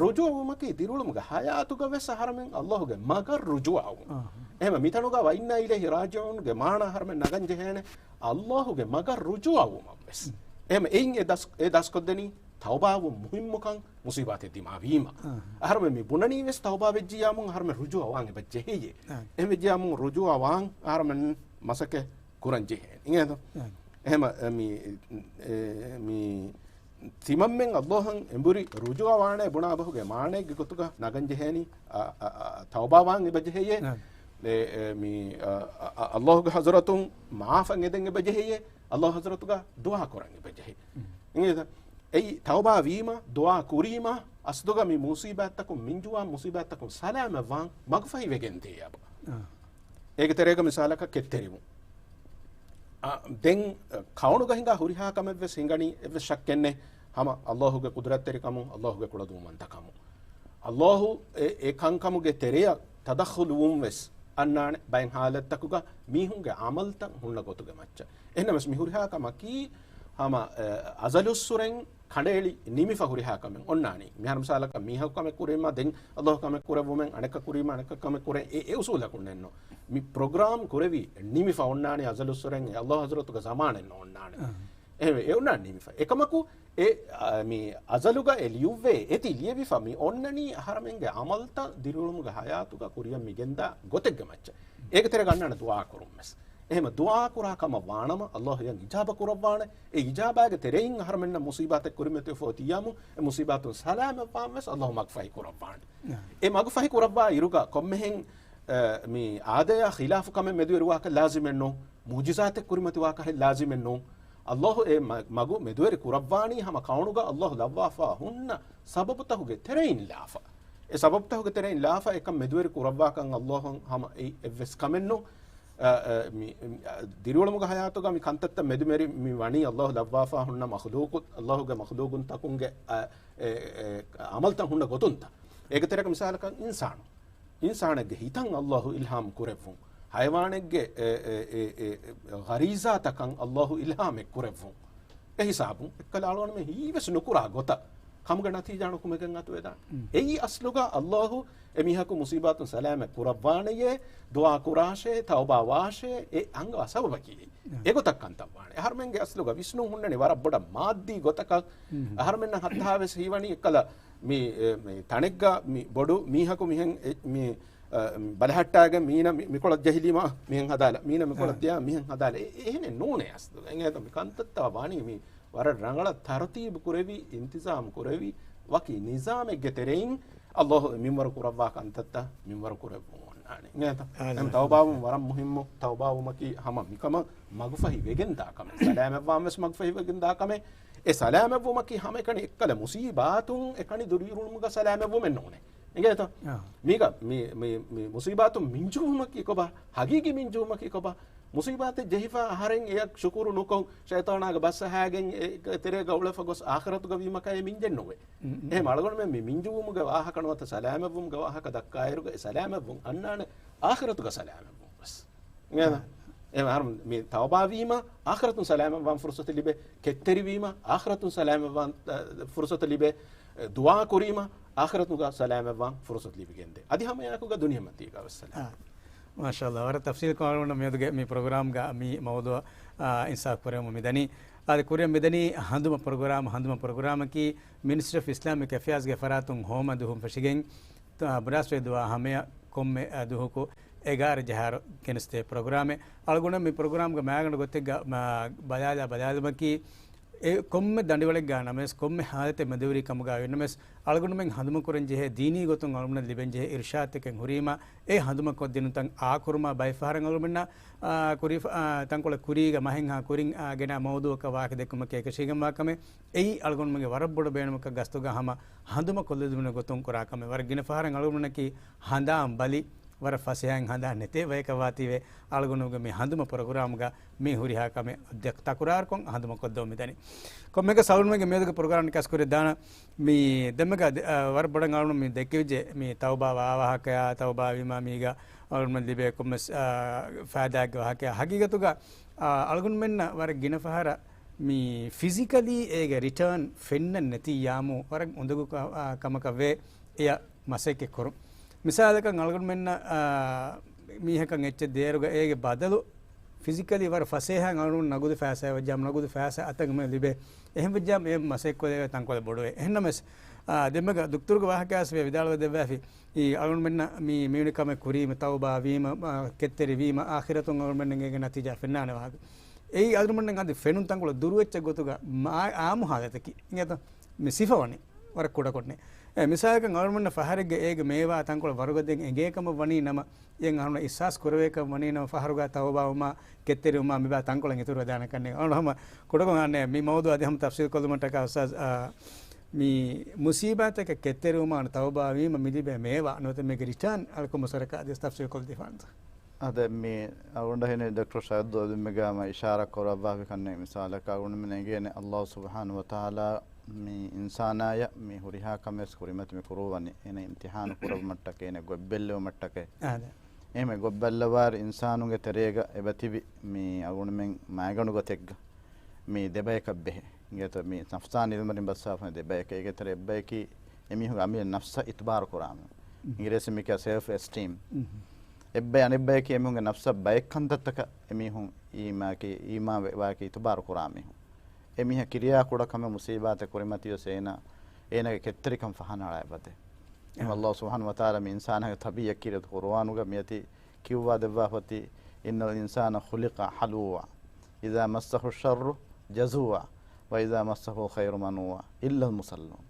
ރުޖޫޢަވުމަކީ ދިރިއުޅުމުގެ ޙަޔާތުގަ ވެސް އަހަރުމެން ﷲ ގެ މަގަށް ރުޖޫޢަވުން. އަހަ. އެހެން މިތަނުގަ "وَإِنَّا إِلَيْهِ رَاجِعُونَ" ގެ މާނަ އަހަރުމެން ނަގަން ޖެހޭނެ ﷲ ގެ މަގަށް ރުޖޫޢަވުމަށް ވެސް. އެހެން އެއިން އެ ދަސް، އެ ދަސްކޮށްދެނީ ތައުބާވުން މުހިއްމުކަން މުސީބާތެއް ދިމާވީމަ. އަހަ. އަހަރުމެން މި ބުނަނީ ވެސް ތައުބާ ވެއްޖިއްޔާމުން އަހަރުމެން ރުޖޫޢަވާން އެބަ ޖެހެޔޭ. އަހަ. އެހެން ވެއްޖިއްޔާމުން ރުޖޫޢަވާން އަހަރުމެން މަސައްކަތް ކުރަން ޖެހޭނެ. އިނގޭތޯ؟ އަހަ. އެހެމަ، އެ، މި، އެ، މި ތިމަންމެން ﷲ އަށް އެނބުރި ރުޖޫޢަވާނެ ބުނާ ބަހުގެ މާނައެއްގެ ގޮތުގަ ނަގަން ޖެހޭނީ، އަ، އަ، އަ، ތައުބާވާން އެބަ ޖެހެޔޭ. އަހަ. އެ، އެ، މި، އަ، އަ، އަ، ﷲ ގެ ޙަޟްރަތުން މާފަށް އެދެން އެބަ ޖެހެޔޭ. ﷲ ޙަޟްރަތުގަ ދުޢާ ކުރަން އެބަ ޖެހޭ. އިނގޭތަ؟ އެއީ ތައުބާ ވީމަ، ދުޢާ ކުރީމަ، އަސްލުގަ މި މުޞީބާތްތަކުން މިންޖުވާ، މުޞީބާތްތަކުން ސަލާމަތްވާން މަގުފަހި ވެގެން ދޭ އެބަ. އާ. އޭގެ ތެރޭގަ މިސާލަކަށް ކެތްތެރިވުން. އާ، ދެން، އަ، ކައުނުގަ ހިނގާ ހުރިހާ ކަމެއް ވެސް ހިނގަނީ އެއްވެސް ޝައްކެއް ނެތް. ހަމަ ﷲ ގެ ޤުދުރަތްތެރިކަމުން، ﷲ ގެ ކުޅަދުންވަންތަކަމުން. ﷲ އެ، އެ ކަންކަމުގެ ތެރެއަށް ތަދަޚުލުވުން ވެސް އަންނާނެ ބައެއް ޙާލަތްތަކުގަ މީހުންގެ ޢަމަލްތައް ހުންނަ ގޮތުގެ މައްޗަށް. އެހެންނަމަވެސް މި ހުރިހާ ކަމަކީ ހަމަ، އެ، އަޒަލުއްސުރެން ކަނޑައެޅި ނިމިފަ ހުރިހާ ކަމެއް އޮންނާނީ. މިހާރު މިސާލަކަށް މީހަކު ކަމެއް ކުރީމަ ދެން ﷲ ކަމެއް ކުރެއްވުމެއް، އަނެއްކަ ކުރީމަ އަނެއްކަ ކަމެއް ކުރޭ، އެ، އެ އުސޫލަކުން ނެއްނު. މި ޕްރޮގްރާމް ކުރެވި ނިމިފަ އޮންނާނީ އަޒަލުއްސުރެން އެ ﷲ ޙަޟްރަތުގެ ޒަމާނެއް ނޯންނާނެ. އަހަ. އެހެންވެ، އެ އޮންނާނީ ނިމިފަ. އެކަމަކު، އެ، އާ، މި އަޒަލުގަ އެ ލިޔުއްވޭ، އެތި ލިޔެވިފަ މި އޮންނަނީ އަހަރަމެންގެ ޢަމަލްތައް ދިރިއުޅުމުގެ ޙަޔާތުގަ ކުރިއަށް މިގެންދާ ގޮތެއްގެ މައްޗަށް. އޭގެ ތެރޭގަ އަންނާނެ ދުޢާ ކުރުން ވެސް. އެހެމަ ދުޢާ ކުރާ ކަމަށް ވާނަމަ، ﷲ އެއަށް އިޖާބަ ކުރައްވާނެ. އެ އިޖާބާގެ ތެރެއިން އަހަރަމެންނަށް މުޞީބާތެއް ކުރިމަތިވެފަ އޮތިއްޔާމު، އެ މުޞީބާތުން ސަލާމަތްވާން ވެސް ﷲ މަގުފަހި ކުރައްވާނެ. އެ މަގުފަހި ކުރައްވާ އިރުގަ ކޮންމެހެން، އަ، މި އާދަޔާ ޚިލާފު ކަމެއް މެދުވެރިވާކަށް ލާޒިމެއްނު، މުޢުޖިޒާތެއް ކުރިމަތިވާ ކަހެއް ލާޒިމެއްނު. ﷲ އެ މަ-، މަގު މެދުވެރި ކުރައްވާނީ ހަމަ ކައުނުގަ ﷲ ލައްވާފާ ހުންނަ ސަބަބުތަކުގެ ތެރެއިން ލާފަ. އެ ސަބަބުތަކުގެ ތެރެއިން ލާފަ އެކަން މެދުވެރި ކުރައްވާކަން ﷲ ހަމަ އެއް އެއްވެސް ކަމެއްނު. އަ، އަ، މި، މި، އަ، ދިރިއުޅުމުގެ ޙަޔާތުގަ މި ކަންތައްތައް މެދުމެރި މި ވަނީ ﷲ ލައްވާފާ ހުންނަ މަޚްލޫޤު، ﷲ ގެ މަޚްލޫޤުންތަކުންގެ، އަ، އެ، އެ، އަމަލްތައް ހުންނަ ގޮތުންތަ؟ އޭގެ ތެރޭގަ މިސާލަކަށް އިންސާނު. އިންސާނެއްގެ ހިތަށް ﷲ އިލްހާމް ކުރެއްވުން. ޙަޔަވާނެއްގެ އެ، އެ، އެ، އެ، ޣަރީޒާތަކަށް ﷲ އިލްހާމެއް ކުރެއްވުން. އެ ހިސާބުން އެއްކަލަ އަޅުގަނޑުމެން ހީވެސް ނުކުރާ ގޮތަށް ކަމުގެ ނަތީޖާ ނުކުމެގެން އަތުވެދާނެ. އެއީ އަސްލުގަ ﷲ އެ މީހަކު މުޞީބާތުން ސަލާމަތް ކުރައްވާނެޔޭ، ދުޢާ ކުރާށޭ، ތައުބާ ވާށޭ، އެ އަންގަވާ ސަބަބަކީ. އެގޮތަށް ކަންތައް ވާނެ. އަހަރުމެންގެ އަސްލުގަ ވިސްނުން ހުންނަނީ ވަރަށް ބޮޑަށް މާއްދީ ގޮތަކަށް. އަހަރުމެންނަށް ހައްތާވެސް ހީވަނީ އެއްކަލަ މި، އެ، މި ތަނެއްގަ މި ބޮޑު މީހަކު މިހެން އެ، މި، އަ، ބަލަހައްޓާގެން މީނަ މި، މިކޮޅަށް ޖެހިލީމަ މިހެން ހަދާލަ، މީނަ މިކޮޅަށް ދިޔާ މިހެން ހަދާލަ. އެ، އެހެނެއް ނޫނޭ އަސްލު. އެނގޭތަ މި ކަންތައްތާ ވާނީ މި ވަރަށް ރަނގަޅަށް ތަރުތީބު ކުރެވި، އިންތިޒާމް ކުރެވި، ވަކި ނިޒާމެއްގެ ތެރެއިން ﷲ މިންވަރު ކުރައްވާ ކަންތައްތައް މިންވަރު ކުރެއްވުން އޮންނާނެ. އިނގޭތަ؟ އާ، އެހެން ތައުބާވުން ވަރަށް މުހިއްމު. ތައުބާވުމަކީ ހަމަ މިކަމަށް މަގުފަހި ވެގެންދާ ކަމެއް. ސަލާމަތްވާން ވެސް މަގުފަހި ވެގެންދާ ކަމެއް. އެ ސަލާމަތްވުމަކީ ހަމައެކަނި އެއްކަލަ މުޞީބާތުން އެކަނި ދުރިއުޅުމުގަ ސަލާމަތްވުމެއް ނޫނޭ. އިނގޭތަ؟ އާ. މީގަ މި، މި، މި މުޞީބާތުން މިންޖުވުމަކީ ކޮބާ؟ ހަގީގީ މިންޖުވުމަކީ ކޮބާ؟ މުޞީބާތެއް ޖެހިފަ އަހަރެން އެޔަށް ޝުކުރު ނުކޮށް، ޝައިޠާނާގެ ބަސް އަހާގެން އެ ތެރޭގަ އުޅެފަ ގޮސް އާޚިރަތުގަ ވީމަކަށް އެ މިންޖެއް ނުވޭ. އެހެން އަޅުގަނޑުމެން މި މިންޖުވުމުގެ ވާހަކަ ނުވަތަ ސަލާމަތްވުމުގެ ވާހަކަ ދައްކާއިރުގަ އެ ސަލާމަތްވުން އަންނާނެ އާޚިރަތުގަ ސަލާމަތްވުން ވެސް. އިނގޭތަ؟ އާ. އެ އަހަރު މި ތައުބާވީމަ އާޚިރަތުން ސަލާމަތްވާން ފުރުސަތު ލިބޭ، ކެތްތެރިވީމަ އާޚިރަތުން ސަލާމަތްވާން، އަ، ފުރުސަތު ލިބޭ، އެ، ދުޢާ ކުރީމަ އާޚިރަތުގަ ސަލާމަތްވާން ފުރުސަތު ލިބިގެންދޭ. އަދި ހަމައެއާއެކުގަ ދުނިޔެމަތީގަ ވެސް ސަލާމަތް. އާ. މާޝާﷲ. ވަރަށް ތަފްސީލްކޮށް އަޅުގަނޑު މިއަދުގެ މި ޕްރޮގްރާމްގަ މި މައުޟޫޢަށް، އާ، އިންސާފް ކުރެވުމުން މިދަނީ. އާދެ، ކުރިއަށް މިދަނީ ހަނދުމަ ޕްރޮގްރާމް، ހަނދުމަ ޕްރޮގްރާމަކީ މިނިސްޓްރީ އޮފް އިސްލާމިކް އެފެއާޒްގެ ފަރާތުން ހޯމަ ދުވަހުން ފެށިގެން، ތާ، ބުރާސްފޭ ދުވާ ހަމަޔަށް ކޮންމެ، އާ، ދުވަހަކު އެގާރަ ޖަހާއިރު ގެނެސްދޭ ޕްރޮގްރާމެއް. އަޅުގަނޑަށް މި ޕްރޮގްރާމްގެ މައިގަނޑު ގޮތެއްގަ، މާ، ބަލާލާ ބަލާލުމަކީ، އެ ކޮންމެ ދަނޑިވަޅެއްގަ ނަމަވެސް، ކޮންމެ ހާލަތެއް މެދުވެރި ކަމުގަ ވި ނަމަވެސް، އަޅުގަނޑުމެން ހަނދުމަކުރަން ޖެހޭ ދީނީ ގޮތުން އަޅުގަނޑަށް ލިބެން ޖެހޭ އިރުޝާދުތަކެއް ހުރީމަ، އެ ހަނދުމަކޮށްދިނުންތައް އާކުރުމާ ބައެއް ފަހަރަށް އަޅުގަނޑުމެންނަށް، އާ، ކުރީ، އާ، ތަންކޮޅެއް ކުރީގަ މަހެއްހާ ކުރިން، އާ، ގެނައި މައުޟޫޢަކަށް ވާހަކަ ދެއްކުމަކީ އެކަށީގެންވާ ކަމެއް. އެއީ އަޅުގަނޑުމެންގެ ވަރަށް ބޮޑު ބޭނުމަކަށް ގަސްތުގަ ހަމަ ހަނދުމަކޮށްލެވުމުގެ ގޮތުން ކުރާ ކަމެއް. ވަރަށް ގިނަ ފަހަރަށް އަޅުގަނޑުމެންނަކީ ހަނދާން ބަލި، ވަރަށް ފަސޭހައިން ހަނދާން ނެތޭ ބަޔަކަށް ވާތީވެ، އަޅުގަނޑުގެ މި ހަނދުމަ ޕްރޮގްރާމްގަ މި ހުރިހާ ކަމެއް ދެ-، ތަކުރާރުކޮށް ހަނދުމަކޮށްދެވުން މިދަނީ. ކޮންމެއަކަސް އަޅުގަނޑުމެންގެ މިއަދުގެ ޕްރޮގްރާމް ކަސްކުރި ދާނަ މި ދެންމެގަ ދެ-، އަ، ވަރަށް ބޮޑަށް އަޅުގަނޑު މި ދެއްކެވިއްޖެ މި ތައުބާ ވާ ވާހަކަޔާ، ތައުބާ ވީމާ މީގަ އަޅުގަނޑުމެން ލިބޭ ކޮންމެސް، އަ، ފައިދާއެއްގެ ވާހަކަޔާ. ހަގީގަތުގަ، އަ، އަޅުގަނޑުމެންނަށް ވަރަށް ގިނަ ފަހަރަށް މި ފިޒިކަލީ އޭގެ ރިޓާން ފެންނަން ނެތިއްޔާމު ވަރަށް އުނދަގޫ ކަ-، އަ، ކަމަކަށް ވޭ އެޔަށް މަސައްކަތް ކުރުން. މިސާލަކަށް އަޅުގަނޑުމެންނަށް، އާ، މީހަކަށް އެއްޗެއް ދޭއިރުގަ އޭގެ ބަދަލު ފިޒިކަލީ ވަރަށް ފަސޭހައިން އަޅުގަނޑު ނަގުދު ފައިސާ ވެއްޖާމު ނަގުދު ފައިސާ އަތަށް އެމެ ލިބޭ. އެހެން ވެއްޖާމު އެ މަސައްކަތް ކޮށްލެވޭ ތަންކޮޅެއް ބޮޑުވޭ. އެހެންނަމަވެސް، އާ، ދެންމެގަ ދުކްތުރުގެ ވާހަކަޔާސް ވެ ވިދާޅުވެ ދެއްވާފި. އީ އަޅުގަނޑުމެންނަށް މި މިވެނި ކަމެއް ކުރީމަ ތައުބާ ވީމަ، އާ، ކެތްތެރި ވީމަ، އާޚިރަތުން އަޅުގަނޑުމެންނަށް އޭގެ ނަތީޖާ ފެންނާނެ ވާހަކަ. އެއީ އަޅުގަނޑުމެން އަދި ފެނުން ތަންކޮޅު ދުރު އެއްޗެއް ގޮތުގަ މާ-، އާއްމު ހާލަތަކީ. އިނގޭތޯ؟ މި ސިފަ ވަނީ ވަރަށް ކުޑަކޮށްނެ. އެ، މިސާލަކަށް އަޅުގަނޑުމެންނަށް ފަހަރެއްގަ އޭގެ މޭވާ ތަންކޮޅެއް ވަރުގަދައިން އެނގޭ ކަމަށް ވަނީ ނަމަ، އެއަށް އަޅުގަނޑަށް އިޙްސާސް ކުރެވޭ ކަމަށް ވަނީ ނަމަ، ފަހަރުގަ ތައުބާވުމާ، ކެތްތެރިވުމާ، މިބާ ތަންކޮޅެއް އިތުރުވެދާނެ ކަންނޭނގެ. އަޅުގަނޑު ހަމަ ކުޑަކޮށް އަންނަ މި މައުޟޫޢަށް އަދި ހަމަ ތަފްސީލް ކޮށްލުމަށްޓަކާ އުސްތާޛް، އާ، މި މުޞީބާތަކަށް ކެތްތެރިވުމާ ތައުބާވީމަ މި ލިބޭ މޭވާ ނުވަތަ މީގެ ރިޓާން އަޅުކަމުގެ ސަރަކާ އަދިވެސް ތަފްސީލް ކޮށްދީފާނަންތަ؟ އާދެ، މި އަޅުގަނޑަށް ހިނި ޑޮކްޓަރ ޝައިދު އަދުމެގާ މަ އިޝާރާ ކުރައްވާފި ކަންނޭނގެ މިސާލަކަށް އަޅުގަނޑުމެން އެނގޭނެ ﷲ ސުބްޙާނަހޫ ވަތަޢާލާ މި އިންސާނާޔަށް މި ހުރިހާ ކަމެއް ކުރިމަތި މި ކުރޫވަނީ. އޭނަ އިމްތިޙާނު ކުރައްވުމަށްޓަކައި، އޭނަ ގޮތްބެއްލެވުމަށްޓަކައި. އާދެ. އެހެން ގޮތްބެއްލަވާއިރު އިންސާނުންގެ ތެރޭގަ އެބަތިބި މި އަޅުގަނޑުމެން މައިގަނޑު ގޮތެއްގަ މި ދެބަޔަކަށް ބެހޭ. އިނގޭތޯ މި ނަފްސާނީ އިލްމުވެރިން ބައްސާފަ ދެބަޔަކަށް. އޭގެ ތެރޭ އެއްބަޔަކީ އެމީހުންގެ އަމިއްލަ ނަފްސަށް އިތުބާރު ކުރާމެ. އިނގިރޭސިން މިކިޔާ ސެލްފް އެސްޓީމް. އެއްބަޔަށް އަނެއްބަޔަކީ އެމީހުންގެ ނަފްސަށް ބައެއް ކަންތައްތަކަށް އެމީހުން އީމާކީ، އީމާ ވެ-، ވާކީ އިތުބާރު ކުރާ މީހުން. އެމީހާ ކިރިޔާ ކުޑަ ކަމެއް މުސީބާތެއް ކުރިމަތިވެސް އޭނާ، އޭނާގެ ކެތްތެރިކަން ފަހަނައަޅާ އެބަދޭ. އެހެން އާ. ﷲ ސުބްޙާނަހޫ ވަތަޢާލާ މި އިންސާނާގެ ތަބީޢަތް ކީރިތި ޤުރުއާނުގަ މިއޮތީ ކިޔުއްވާ ދެއްވާފަތި، "إن الإنسان خلق هلوعا إذا مسه الشر جزوعا وإذا مسه الخير منوعا إلا المصلون."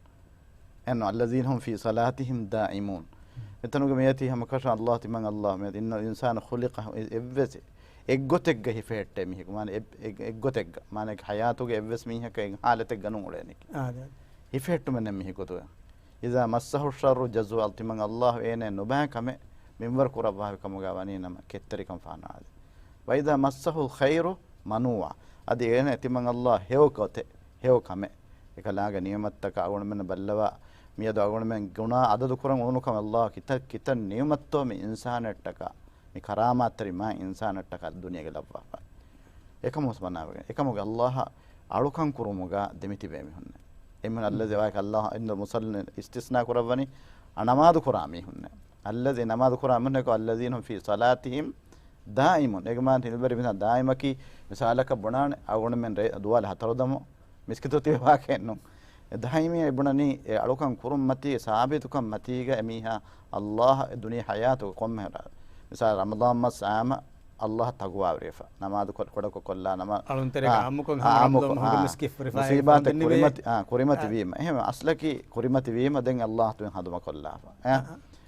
އެން، "الذين هم في صلاتهم دائمون." މިތަނުގެ މިއޮތީ ހަމަކަށަ ﷲ ތިމަން ﷲ މިއޮތީ، "إن الإنسان خلق" އެއްވެސް އެއްގޮތެއްގަ ހިފެހެއްޓޭ މީހަކު. މާނަ އެ-، އެ-، އެއްގޮތެއްގަ. މާނަ އެ ހަޔާތުގެ އެއްވެސް މީހަކަށް އެ ހާލަތެއްގަ ނޫން އުޅޭނެކި. އާދެ. ހިފެހެއްޓުމެއް ނެތް މީހަކު ގޮތުގަ. "إذا مسه الشر جزوعا" ތިމަން ﷲ އޭނަ ނުބައި ކަމެއް މިންވަރު ކުރައްވާފި ކަމުގަ ވަނީ ނަމަ ކެތްތެރިކަން ފަހަނައަޅާ. "وإذا مسه الخير منوعا" އަދި އޭނަ ތިމަން ﷲ ހެޔޮ ގޮތެއް، ހެޔޮ ކަމެއް. އެކަލާނގެ ނިޢުމަތްތަކަށް އަޅުގަނޑުމެން ބައްލަވާ، މިއަދު އަޅުގަނޑުމެން ގުނާ އަދަދު ކުރަން އުޅުނު ކަމެއް ﷲ ކިތައް، ކިތައް ނިޢުމަތްތޯ މި އިންސާނެއްޓަކަ، މި ކަރާމާތްތެރި މާތް އިންސާނެއްޓަކަ ދުނިޔޭގަ ލައްވާފަ. އެކަމަށް މަނާވެގެން، އެކަމުގެ ﷲ އަޅުކަން ކުރުމުގަ ދެމިތިބޭ މީހުންނެއް. އެމީހުން އައްލަޒީ ވާކި ﷲ އިންދަ މުސައްލިން އިސްތިސްނާ ކުރައްވަނީ ނަމާދު ކުރާ މީހުންނެއް. އައްލަޒީ ނަމާދު ކުރާ މީހުންނެއް، "الذين هم في صلاتهم دائمون." އޭގެ މާނަ ތިން ބަރި މިހާ ދާއިމަކީ، މިސާލަކަށް ބުނާނެ، އަޅުގަނޑުމެން ރޭ ދުވާލު ހަތަރު ދަމު މިސްކިތު ތިބެ ވާކެއްނު. އެ ދާއިމީ އެ ބުނަނީ، އެ އަޅުކަން ކުރުން މަތީ، ސާބިތުކަން މަތީގަ އެމީހާ ﷲ އެ ދުނިޔެ ހަޔާތުގަ ކޮންމެ ހުރާ. މިސާލަށް ރަމަޟާން މަސް އާމަ ﷲ ތަގުވާވެރިވެފަ. ނަމާދު ކޮ-، ކޮޑަކޮށް ކޮށްލާ ނަމާ-، ކޮންމެ އާ، މުސްކިތް ފުރިފައި މުސީބާތެއް ކުރިމަތި، އާ، ކުރިމަތި ވީމަ. އެހެން އަސްލަކީ ކުރިމަތި ވީމަ ދެން ﷲ ތުއިން ހަނދުމަ ކޮށްލާފަ. އެ، އަ-،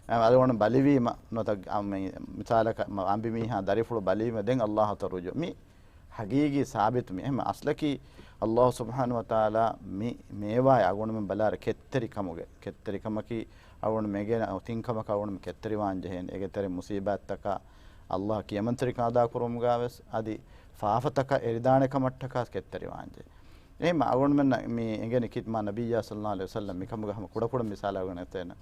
އަ-، އަ-، އަޅުގަނޑު ބަލިވީމަ، ނުވަތަ، އަ، މި، މިސާލަކަށް މަ-، އަނބިމީހާ ދަރިފުޅު ބަލީމަ ދެން ﷲ ތަ ރުޖޫ. މި ހަގީގީ ސާބިތު މި. އެހެން އަސްލަކީ ﷲ ސުބްޙާނަހޫ ވަތަޢާލާ މި މޭވާއެއް އަޅުގަނޑުމެން ބަލާއިރު ކެތްތެރިކަމުގެ، ކެތްތެރިކަމަކީ އަޅުގަނޑު މެގޭނެ އޮތިން ކަމަކަށް އަޅުގަނޑު ކެތްތެރިވާން ޖެހޭނެ. އޭގެ ތެރޭ މުސީބާތްތަކާ ﷲ ކިޔަމަންތެރިކަން އަދާކުރުމުގަ ވެސް އަދި ފާފަތަކަށް އެރިދާނެ ކަމަށްޓަކާ ކެތްތެރިވާން ޖެހޭ. އެހެން އަޅުގަނޑުމެންނަށް މި އެނގެނީ ކީރިތި މާ ނަބިއްޔާ ޞައްލައްލާހު ޢަލައިހި ވަސައްލަމް މިކަމުގަ ހަމަ ކުޑަކުޑަ މިސާލެއް އަޅުގަނޑު އެނގޭނެ.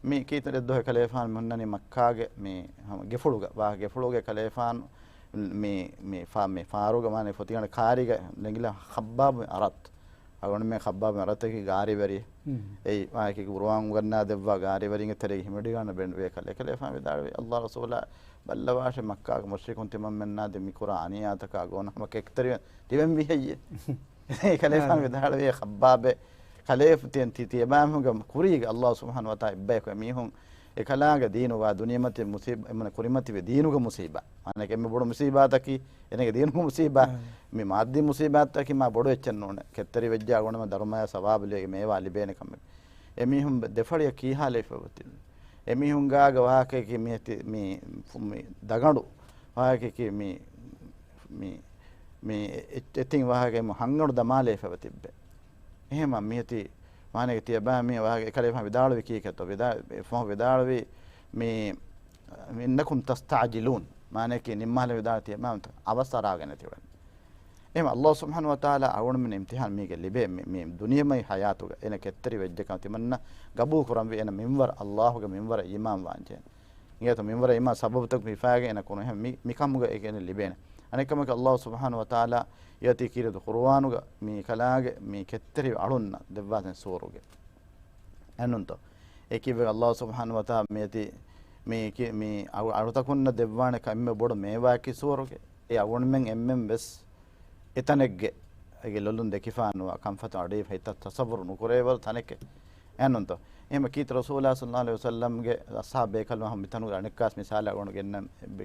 މި ކީރިތި ރައްދު އެކަލޭފާނު މި ހުންނަނީ މައްކާގެ މި ހަމަ ގެފުޅުގަ، ވާ ގެފުޅުގެ ކަލޭފާނު މި، މި ފާ-، މި ފާރުގަ ވާނެ ފޮތިގަނޑަށް ކާރީގަ ނެގިލާ ޚައްބާބު ބިން އަރަތް. އަޅުގަނޑުމެން ޚައްބާބު ބިން އަރަތަކީ ގާރިވެރި. އެއީ މާކީ ޤުރުއާން އުނގަންނާ ދެއްވާ ގާރިވެރިންގެ ތެރެއިން ހިމެނިގަންނަ ބޭނުންވޭ ކަލޭ. އެކަލޭފާނު ވިދާޅުވި، ﷲ ރަސޫލާ ބައްލަވާށޭ، މައްކާގެ މުޝްރިކުން ތިމަންމެންނާ ދެ މިކުރާ އަނިޔާތަކާ ގޮނަ ހަމަ ކެކްތެރިވެ ތިބެން ވިހެއްޔޭ. އެކަލޭފާނު ވިދާޅުވޭ ޚައްބާބޭ، ކަލޭ ތި، ތި، ތިޔަބާމެންގެ ކުރީގަ ﷲ ސުބްޙާނަހޫ ވަތަޢާލާ އެއްބަޔަކު އެމީހުން އެކަލާނގެ ދީނުގަ ދުނިޔެމަތި މުސީބާ، އެމަނަ ކުރިމަތިވެ ދީނުގެ މުސީބާ. މާނައަކީ އެންމެ ބޮޑު މުސީބާތަކީ އޭނަގެ ދީނުގެ މުސީބާ. މި މާއްދީ މުސީބާތަކީ މާ ބޮޑު އެއްޗެއް ނޫނޭ. ކެތްތެރިވެއްޖާ ގުނަމެ ދަރުމަޔާ ސަވާބު ލިބޭ މޭވާ ލިބޭނެ ކަމެއް. އެމީހުން ދެފަޅިއަށް ކީހާލައިފަ އޮތީ. އެމީހުންގާގެ ވާހަކައަކީ މި އެތި، މި، މި ދަގަނޑު ވާހަކައަކީ މި، މި، މި އެ-، އެތިން ވާހަކަ ހަންގަނޑު ދަމާލައިފަ ތިއްބެ. އެހެމަ މިއޮތީ މާނައަކީ ތިޔަބާ މި ވާހަކަ އެކަލޭފާނު ވިދާޅުވި ކީކޭތޯ؟ ވިދާ-، ފަހު ވިދާޅުވީ މި، މި إنكم تستعجلون. މާނައަކީ ނިންމާލެ ވިދާޅު ތިޔަބާ އަވަސް އަރާގެން ތިބެން. އެހެމަ ﷲ ސުބްޙާނަހޫ ވަތަޢާލާ އަޅުގަނޑުމެން އިމްތިޙާން މީގެ ލިބޭ މި، މި ދުނިޔެމައި ޙަޔާތުގަ އޭނަ ކެތްތެރި ވެއްޖެކަން ތިމަންނަ ގަބޫލު ކުރަންވީ އޭނަ މިންވަރަށް، ﷲ ގެ މިންވަރަށް އީމާން ވާންޖެހޭ. އިނގޭތޯ މިންވަރަށް އީމާން ސަބަބުތަކު ހިފާގެން އޭނަ ކުރު އެހެން މި، މި ކަމުގަ އޭނަ ލިބޭނެ. އަނެއްކަމަކީ ﷲ ސުބްޙާނަހޫ ވަތަޢާލާ އޭތި ކީރިތި ޤުރުއާނުގަ މި ކަލާނގެ މި ކެތްތެރި އަޅުންނަށް ދެއްވާތެން ސޫރުގެ. އެންނުންތޯ؟ އެކިވެ ﷲ ސުބްޙާނަހޫ ވަތަޢާލާ މިއޮތީ މި ކި-، މި އަޅު-، އަޅުތަކުންނަށް ދެއްވާނެ ކަ-، އެންމެ ބޮޑު މޭވާއަކީ ސޫރުގެ. އެ އަޅުގަނޑުމެން އެންމެން ވެސް އެތަނެއްގެ އޭގެ ލޮލުން ދެކިފާނުވާ ކަންފަތު އަޑީ ހިތަށް ތަޞައްވުރު ނުކުރެވޭވަރު ތަނެކެ. އެހެންނުންތޯ؟ އެހެންމަ ކީރިތި ރަސޫލާ ޞައްލައްލާހު ޢަލައިހި ވަސައްލަމްގެ އަޞްޙާބު ބޭކަލުން ހަމަ މިތަނުގަ އަނެއްކާސް މިސާލަށް އަޅުގަނޑު ގެންނަ،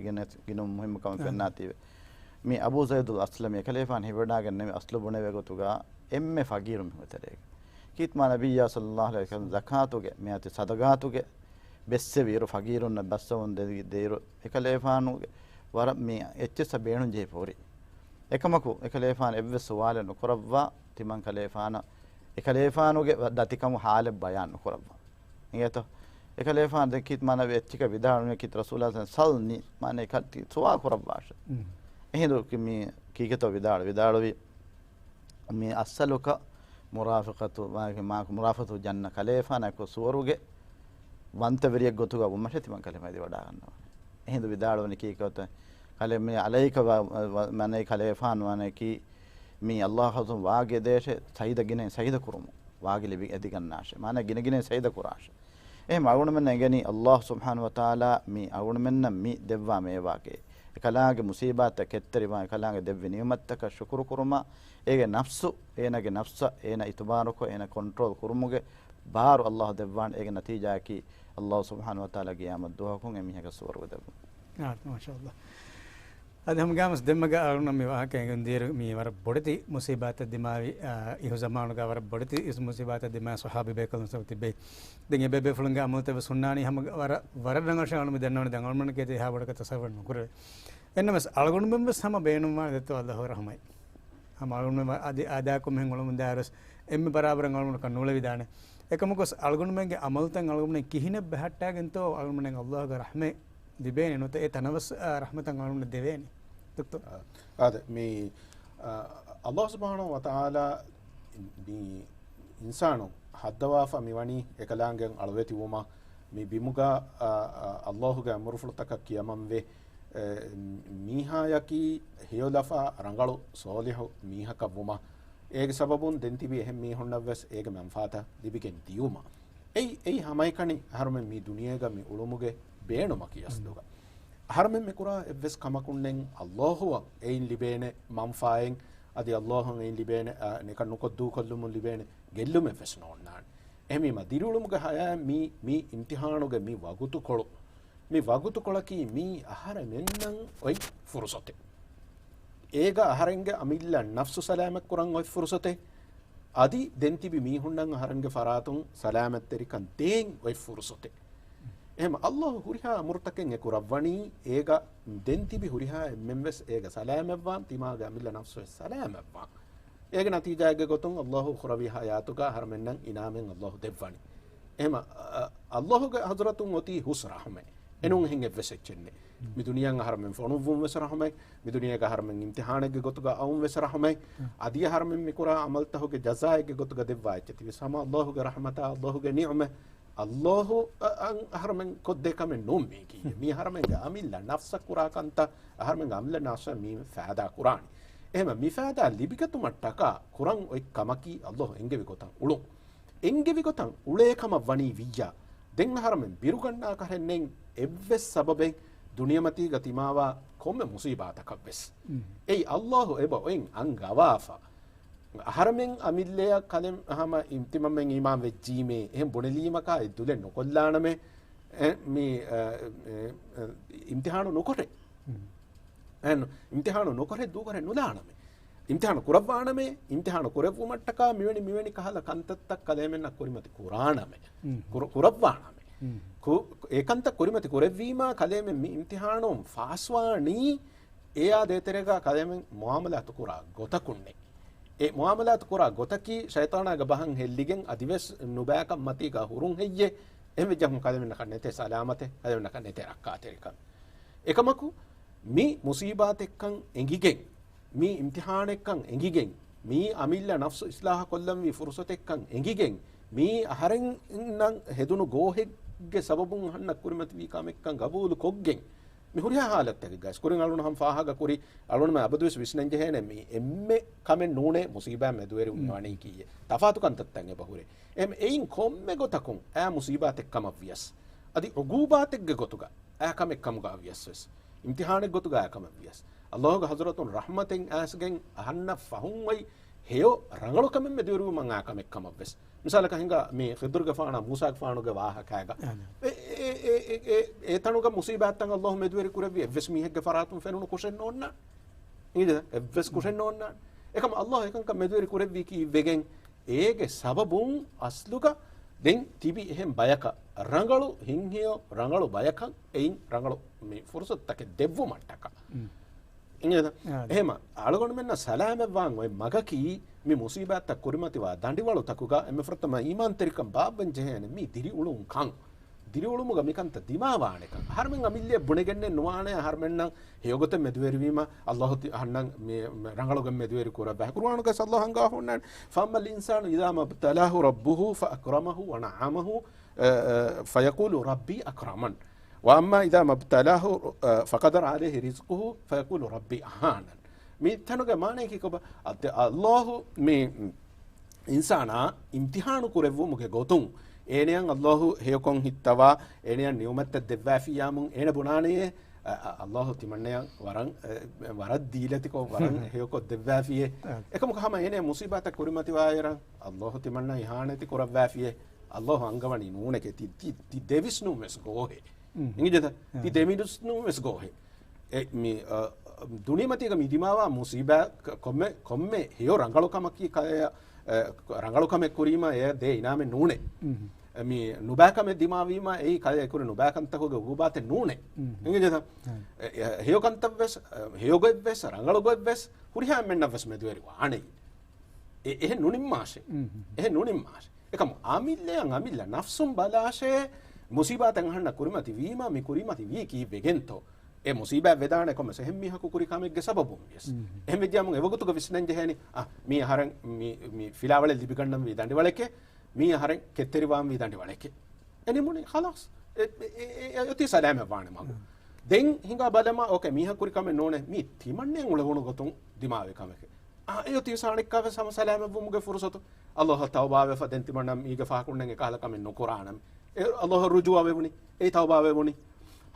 ގެނެ-، ގިނަ މުހިއްމު ކަމެއް ފެންނާތީވެ. މި އަބޫ ޒައިދުލް އަސްލަމީ އެކަލޭފާނު ހިބަނާގެންނެވި އަސްލު ބުނެވޭ ގޮތުގަ އެންމެ ފަގީރު މީހުންގެ ތެރޭގަ. ކީރިތި މާ ނަބިއްޔާ ޞައްލައްލާހު ޢަލައިހި ވަސައްލަމް ޒަކާތުގެ، މިއޮތީ ޞަދަޤާތުގެ ބެއްސެވިއިރު ފަގީރުންނަށް ބައްސަވަން ދެ-، ދޭއިރު އެކަލޭފާނުގެ ވަރަށް މި އެއްޗިއްސަށް ބޭނުންޖެހިފަ ހުރި. އެކަމަކު އެކަލޭފާނު އެއްވެސް ސުވާލެއް ނުކުރައްވާ ތިމަން ކަލޭފާނަށް އެކަލޭފާނުގެ ދަތިކަމު ޙާލެއް ބަޔާން ނުކުރައްވާ. އިނގޭތޯ؟ އެކަލޭފާނު ދެން ކީރިތި މާ ނަބީ އެއްޗެކޭ ވިދާޅުވި ކީރިތި ރަސޫލާ ސަލްނީ، މާނައަކީ ސުވާލު ކުރައްވާށޭ. އެހިނދު ކި-، މި ކީކޭތޯ ވިދާޅު-، ވިދާޅުވީ މި أسألك مرافقة، މާ-، މާ-، مرافقة الجنة، ކަލޭފާނަކު ސުވަރުގެ ވަންތަވެރިއެއް ގޮތުގަ ވުމަށޭ ތިމަން ކަލޭފާނު އެދިވަޑާގަންނަވާނެ. އެހިނދު ވިދާޅުވަނީ ކީކޭތޯ؟ ކަލޭ މި عليك و، و، މާނައަކީ ކަލޭފާނު ވާނައަކީ މި ﷲ ހަޒުން ވާގި ދޭށޭ، ސައިދަ ގިނައިން ސައިދަ ކުރުމުން ވާގި ލިބި އެދިގަންނާށޭ. މާނަ ގިނަ ގިނައިން ސައިދަ ކުރާށޭ. އެހެން އަޅުގަނޑުމެންނަށް އެނގެނީ ﷲ ސުބްޙާނަހޫ ވަތަޢާލާ މި އަޅުގަނޑުމެންނަށް މި ދެއްވާ މޭވާގެ އެކަލާނގެ މުސީބާތްތައް ކެތްތެރިވާން އެކަލާނގެ ދެއްވި ނިޢުމަތްތަކަށް ޝުކުރު ކުރުމާ، އޭގެ ނަފްސު، އޭނަގެ ނަފްސަށް އޭނަ އިތުބާރުކޮށް، އޭނަ ކޮންޓްރޯލް ކުރުމުގެ ބާރު ﷲ ދެއްވާނެ. އޭގެ ނަތީޖާއަކީ ﷲ ސުބްޙާނަހޫ ވަތަޢާލާ ޤިޔާމަތް ދުވަހަކުން އެމީހަކަށް ސުވަރުގެ ދެއްވުން. އާ، މާޝާﷲ. އަދި ހަމަގާމަސް ދެންމެ އަޅުންނަށް މި ވާހަކަ އެނގެން ދިޔައިރު މީ ވަރަށް ބޮޑެތި މުސީބާތައް ދިމާވި، އާ، އިހު ޒަމާނުގަ ވަރަށް ބޮޑެތި މުސީބާތައް ދިމާވި ޞަޙާބީ ބޭކަލުން ސަބަބު ތިއްބެވި. ދެން އެބޭބޭފުޅުންގެ އަމަލުތައް ވެސް ހުންނާނީ ހަމަ ވަރަށް، ވަރަށް ރަނގަޅަށް އަޅުން މި ދަންނަވަނީ ދެން އަޅުމެންނަކީ އެހާ ބޮޑަކަށް ތަޞައްވަރު ނުކުރެވޭ. އެހެންނަމަވެސް އަޅުގަނޑުމެން ވެސް ހަމަ ބޭނުންވާނެ ދެއްތޯ ﷲ ގެ ރަޙްމަތް. ހަމަ އަޅުގަނޑުމެން އަދި އާދާކޮށް މިހެން އުޅެމުން ދާއިރުވެސް އެންމެ ބަރާބަރަށް އަޅުގަނޑަކަށް ނުއުޅެވިދާނެ. އެކަމަކުވެސް އަޅުގަނޑުމެންގެ އަމަލުތައް އަޅުގަނޑުމެން ކިހިނެއް ބަހައްޓާގެންތޯ އަޅުގަނޑުމެން ﷲ ގެ ރަޙްމަތް ލިބޭނެ ނުވަތަ އެ ތަނަވަސް، އާ، ރަޙްމަތަށް އަޅުގަނޑަށް ދެވޭނެ؟ ދޮކްތޯ. އާ، އާދެ، މި، އާ، ﷲ ސުބްޙާނަހޫ ވަތަޢާލާ މި އިންސާނުން ހައްދަވާފަ މިވަނީ އެކަލާނގެ އަޅުވެތިވުމަށް. މި ބިމުގަ، އާ، އާ، ﷲ ގެ އަމުރުފުޅުތަކަށް ކިޔަމަންވެ، އެ، މީހާޔަކީ ހެޔޮލަފާ ރަނގަޅު ޞާލިޙު މީހަކަށް ވުމަށް. އޭގެ ސަބަބުން ދެން ތިބި އެހެން މީހުންނަށްވެސް އޭގެ މަންފާތައް ލިބިގެން ދިޔުމަށް. އެއީ، އެއީ ހަމައެކަނި އަހަރުމެން މި ދުނިޔޭގަ މި އުޅުމުގެ ބޭނުމަކީ އަސްލުގަ. އަހަރުމެން މި ކުރާ އެއްވެސް ކަމަކުންނެއް ﷲ އަށް އެއިން ލިބޭނެ މަންފާއެއް، އަދި ﷲ އަށް އެއިން ލިބޭނެ، އާ، ނިކަން ނުކޮށް ދޫކޮށްލުމުން ލިބޭނެ ގެއްލުމެއްވެސް ނޯންނާނެ. އެހެންވީމަ، ދިރިއުޅުމުގެ ޙަޔާތް މި، މި އިމްތިޙާނުގެ މި ވަގުތުކޮޅު، މި ވަގުތުކޮޅަކީ މީ އަހަރެމެންނަށް އޮތް ފުރުޞަތެއް. އޭގަ އަހަރެންގެ އަމިއްލަ ނަފްސު ސަލާމަތްކުރަން އޮތް ފުރުޞަތެއް، އަދި ދެން ތިބި މީހުންނަށް އަހަރެންގެ ފަރާތުން ސަލާމަތްތެރިކަން ދޭން އޮތް ފުރުޞަތެއް. އެހެން ﷲ ހުރިހާ އަމުރުތަކެއް އެ ކުރައްވަނީ، އޭގަ ދެން ތިބި ހުރިހާ އެންމެންވެސް އޭގަ ސަލާމަތްވާން، ތިމާގެ އަމިއްލަ ނަފްސުވެސް ސަލާމަތްވާން. އޭގެ ނަތީޖާއެއްގެ ގޮތުން ﷲ އުޚްރަވީ ޙަޔާތުގަ އަހަރެމެންނަށް އިނާމެއް ﷲ ދެއްވަނީ. އެހެމަ، އަ، ﷲ ގެ ޙަޟްރަތުން އޮތީ ހުސް ރަޙުމެއް. އެނޫން އެހެން އެއްވެސް އެއްޗެއް ނެތް. މި ދުނިޔެއަށް އަހަރެމެން ފޮނުއްވުން ވެސް ރަޙުމެއް. މި ދުނިޔޭގަ އަހަރެމެން އިމްތިޙާނެއްގެ ގޮތުގަ އައުން ވެސް ރަޙުމެއް. އަދި އަހަރެމެން މި ކުރާ އަމަލްތަހުގެ ޖަޒާއެއްގެ ގޮތުގަ ދެއްވާ އެއްޗެއް ތިވެސް ހަމަ ﷲ ގެ ރަޙްމަތާ، ﷲ ގެ ނިޢުމަތް. ﷲ އަށް އަހަރެމެން ކޮށްދޭ ކަމެއް ނޫން މީކީ. މީ އަހަރެމެންގެ އަމިއްލަ ނަފްސަށް ކުރާ ކަންތައް، އަހަރެމެންގެ އަމިއްލަ ނަފްސަށް މީ ފައިދާ ކުރާނީ. އެހެމަ މިފައިދާ ލިބިގަތުމަށްޓަކާ ކުރަން އޮތް ކަމަކީ އައްލާހު އެންގެވި ގޮތަށް އުޅުން. އެންގެވި ގޮތަށް އުޅޭ ކަމަށް ވަނީ ވިއްޔާ، ދެން އަހަރަމެން ބިރުގަންނާކަށެއްނެތް އެއްވެސް ސަބަބެއް ދުނިޔެމަތީގަ ތިމާވާ ކޮންމެ މުސީބާތަކަށްވެސް. އެއީ އައްލާހު އެބަ އޮތް އަންގަވާފަ. އަހަރަމެން އަމިއްލަޔަށް ކަލޭމެން ހަމަ ތިމަންމެން އީމާން ވެއްޖީމޭ، އެހެން ބުނެލީމަކާ އެ ދުލެއް ނުކޮށްލާނަމޭ، އެ، މި، އެ، އެ، އިމްތިހާނު ނުކޮށެ. އެ، އިމްތިހާނު ނުކޮށެ ދޫކޮށެ ނުލާނަމޭ. އިމްތިހާނު ކުރައްވާނަމޭ، އިމްތިހާނު ކުރެއްވުމަށްޓަކާ މިވެނި މިވެނި ކަހަލަ ކަންތައްތައް ކަލޭމެންނަށް ކުރިމަތި ކުރާނަމޭ. ކުރ-، ކުރައްވާނަމޭ. ކު-، އެ ކަންތައް ކުރިމަތި ކުރެއްވީމާ ކަލޭމެން މި އިމްތިހާނުން ފާސްވާނީ، އެއާ ދޭތެރޭގަ ކަލޭމެން މުއާމަލާތު ކުރާ ގޮތަކުންނޭ. އެ މުއާމަލާތު ކުރާ ގޮތަކީ ޝައިޠާނާގެ ބަހަށް ހެއްލިގެން އަދިވެސް ނުބައިކަން މަތީގަ ހުރުން ހެއްޔޭ؟ އެހެންވެއްޖެ ކަލޭމެންނަކަށް ނެތޭ ސަލާމަތެއް، ކަލޭމެންނަކަށް ނެތޭ ރައްކާތެރިކަން. އެކަމަކު، މި މުސީބާތެއްކަން އެނގިގެން، މީ އިމްތިހާނެއްކަން އެނގިގެން، މީ އަމިއްލަ ނަފްސު އިސްލާހަކޮށްލަންވީ ފުރުސަތެއްކަން އެނގިގެން، މީ އަހަރެންނަށް ހެދުނު ގޯހެއްގެ ސަބަބުން އަހަންނަށް ކުރިމަތިވީ ކަމެއްކަން ގަބޫލު ކޮށްގެން، މި ހުރިހާ ހާލަތްތަކެއްގައި ކުރިން އަޅުން ހަމަ ފާހަގަ ކުރި، އަޅުންމެ އަބަދުވެސް ވިސްނަންޖެހޭނެ މީ އެންމެ ކަމެއް ނޫނޭ މުސީބާ މެދުވެރިވުން މިވަނީ ކީއްޔެއް. ތަފާތު ކަންތައްތައް އެބަ ހުރޭ. އެހެން އެއިން ކޮންމެ ގޮތަކުން އާ މުސީބާތެއް ކަމަށް ވިޔަސް، އަދި އުގޫބާތެއްގެ ގޮތުގަ އާ ކަމެއް ކަމުގަ ވިޔަސް ވެސް، އިމްތިހާނެއް ގޮތުގަ އާ ކަމެއް ވިޔަސް، އައްލާހުގެ ޙަޟްރަތުން ރަޙްމަތެއް އައިސްގެން އަހަންނަށް ފަހުން އޮތް ހެޔޮ ރަނގަޅު ކަމެއް މެދުވެރިވުމަށް އާ ކަމެއް ކަމަށް ވެސް. މިސާލަކަށް ހިނގާ މި ޚިޟްރުގެފާނާ މޫސާގެފާނުގެ ވާހަކައިގަ. އެ، އެ، އެ، އެ، އެ، އެ ތަނުގަ މުސީބާތްތައް އައްލާހު މެދުވެރި ކުރެއްވި އެއްވެސް މީހެއްގެ ފަރާތުން ފެނުނު ކުށެއް ނޯންނާނެ. އިނގޭތަ؟ އެއްވެސް ކުށެއް ނޯންނާނެ. އެކަމަ އައްލާހު އެކަންކަން މެދުވެރި ކުރެއްވީ ކީއްވެގެން؟ އޭގެ ސަބަބުން އަސްލުގަ ދެން ތިބި އެހެން ބަޔަކަށް ރަނގަޅު ހިތްހެޔޮ ރަނގަޅު ބަޔަކަށް އެއިން ރަނގަޅު މި ފުރުސަތުތަކެއް ދެއްވުމަށްޓަކާ. އިނގޭތަ؟ އާ، އެހެމަ އަޅުގަނޑުމެންނަށް ސަލާމަތްވާން އޮތް މަގަކީ މި މުސީބާތްތައް ކުރިމަތިވާ ދަނޑިވަޅުތަކުގަ އެންމެ ފުރަތަމަ އީމާންތެރިކަން ބާއްވަން ޖެހޭނެ މީ ދިރިއުޅުންކަން. ދިރިއުޅުމުގަ މިކަންތައް ދިމާވާނެކަން. އަހަރުމެން އަމިއްލައަށް ބުނެގެންނެއް ނުވާނެ އަހަރުމެންނަށް ހެޔޮގޮތެއް މެދުވެރިވީމަ، އައްލާހު ތި-، އަހަންނަށް މި، މި ރަނގަޅުގޮތް މެދުވެރި ކުރައްވާ. ޤުރުއާނުގައި އައްލާހު ހަނގާފަ ހުންނާނެ، فَأَمَّا الْإِنسَانُ إِذَا مَا ابْتَلَاهُ رَبُّهُ فَأَكْرَمَهُ وَنَعَّمَهُ، އަ، އަ، فَيَقُولُ رَبِّي أَكْرَمَنِ، وَأَمَّا إِذَا مَا ابْتَلَاهُ، އަ، فَقَدَرَ عَلَيْهِ رِزْقَهُ فَيَقُولُ رَبِّي أَهَانَنِ. މި ތަނުގެ މާނަޔަކީ ކޮބާ؟ އައްލާހު މި އިންސާނާ އިމްތިހާނު ކުރެއްވުމުގެ ގޮތުން، އޭނަޔަށް އައްލާހު ހެޔޮކޮން ހިއްތަވާ، އޭނަޔަށް ނިޢުމަތްތައް ދެއްވާފިއްޔާމުން އޭނަ ބުނާނެޔޭ، އަ، އަ، އައްލާހު ތިމަންނަޔަށް ވަރަށް، އެ، ވަރަށް ދީލަތިކޮށް، ވަރަށް ހެޔޮކޮށް ދެއްވާފިޔޭ. އެކަމަކު ހަމަ އޭނަޔަށް މުސީބާތައް ކުރިމަތިވާއިރަށް، އައްލާހު ތިމަންނަ އިހާނެތި ކުރައްވާފިޔޭ. އައްލާހު އަންގަވަނީ ނޫނެކޭ، ތި، ތި، ތި ދެވިސްނުން ވެސް ގޯހޭ. އިނގިޒަތަ؟ ތި ދެމިނިސްނުން ވެސް ގޯހޭ. އެ، މި، އަ، ދުނިޔެމަތީގަ މި ދިމާވާ މުސީބާ ކ-، ކޮންމެ، ކޮންމެ ހެޔޮ ރަނގަޅު ކަމަކީ ކަލެޔަށް، އެ، ރަނގަޅު ކަމެއް ކުރީމަ އެ ދޭ އިނާމެއް ނޫނޭ. އެ، މި ނުބާ ކަމެއް ދިމާވީމަ އެއީ ކަލެ ކުރި ނުބާ ކަންތަކުގެ އުގޫބާތެއް ނޫނޭ. އިނގިޒަތަ؟ އެ، އެ، ހެޔޮ ކަންތައްވެސް، އެ، ހެޔޮ ގޮތްވެސް، ރަނގަޅު ގޮތްވެސް، ހުރިހާ އެންމެންނަށްވެސް މެދުވެރި ވާނެ. އެ، އެހެން ނުނިންމާށޭ. އެހެން ނުނިންމާށޭ. އެކަމު އަމިއްލައަށް އަމިއްލަ ނަފްސުން ބަލާށޭ، މުސީބާތެއް އަހަންނަށް ކުރިމަތި ވީމަ، މި ކުރިމަތި ވީ ކީއްވެގެންތޯ؟ އެ މުސީބާތް ވެދާނެ ކޮންމެސް އެހެން މީހަކު ކުރި ކަމެއްގެ ސަބަބުން ވިޔަސް. އެހެން ވެއްޖިޔާމު އެ ވަގުތުގަ ވިސްނަން ޖެހޭނީ، އަ، މީ އަހަރެން މި، މި ފިލާވަޅެއް ލިބިގަންނަންވީ ދަނޑިވަޅެކޭ، މީ އަހަރެން ކެތްތެރިވާންވީ ދަނޑިވަޅެކޭ. އެ ނިމުނީ ޚަލާސް. އެ، އެ، އެ، އެ، އެ، އޮތީ ސަލާމަތްވާނެ މަގު. ދެން ހިނގާ ބަލަމާ، އޯކޭ، މީހަކު ކުރި ކަމެއް ނޫނޭ. މީ ތިމަންނެން އުޅެވުނު ގޮތުން ދިމާވި ކަމެކޭ. އާ، އެއޮތީ ސާނެއްކާވެސް ހަމަ ސަލާމަތްވުމުގެ ފުރުސަތު. އައްލާހަށް ތައުބާވެފަ ދެން ތިމަންނަ މީގެ ފަހަކުންނެން އެކަހަލަ ކަމެއް ނުކުރާނަމޭ. އެ އައްލާހަށް ރުޖޫޢަވެވުނީ. އެއީ ތައުބާވެވުނީ.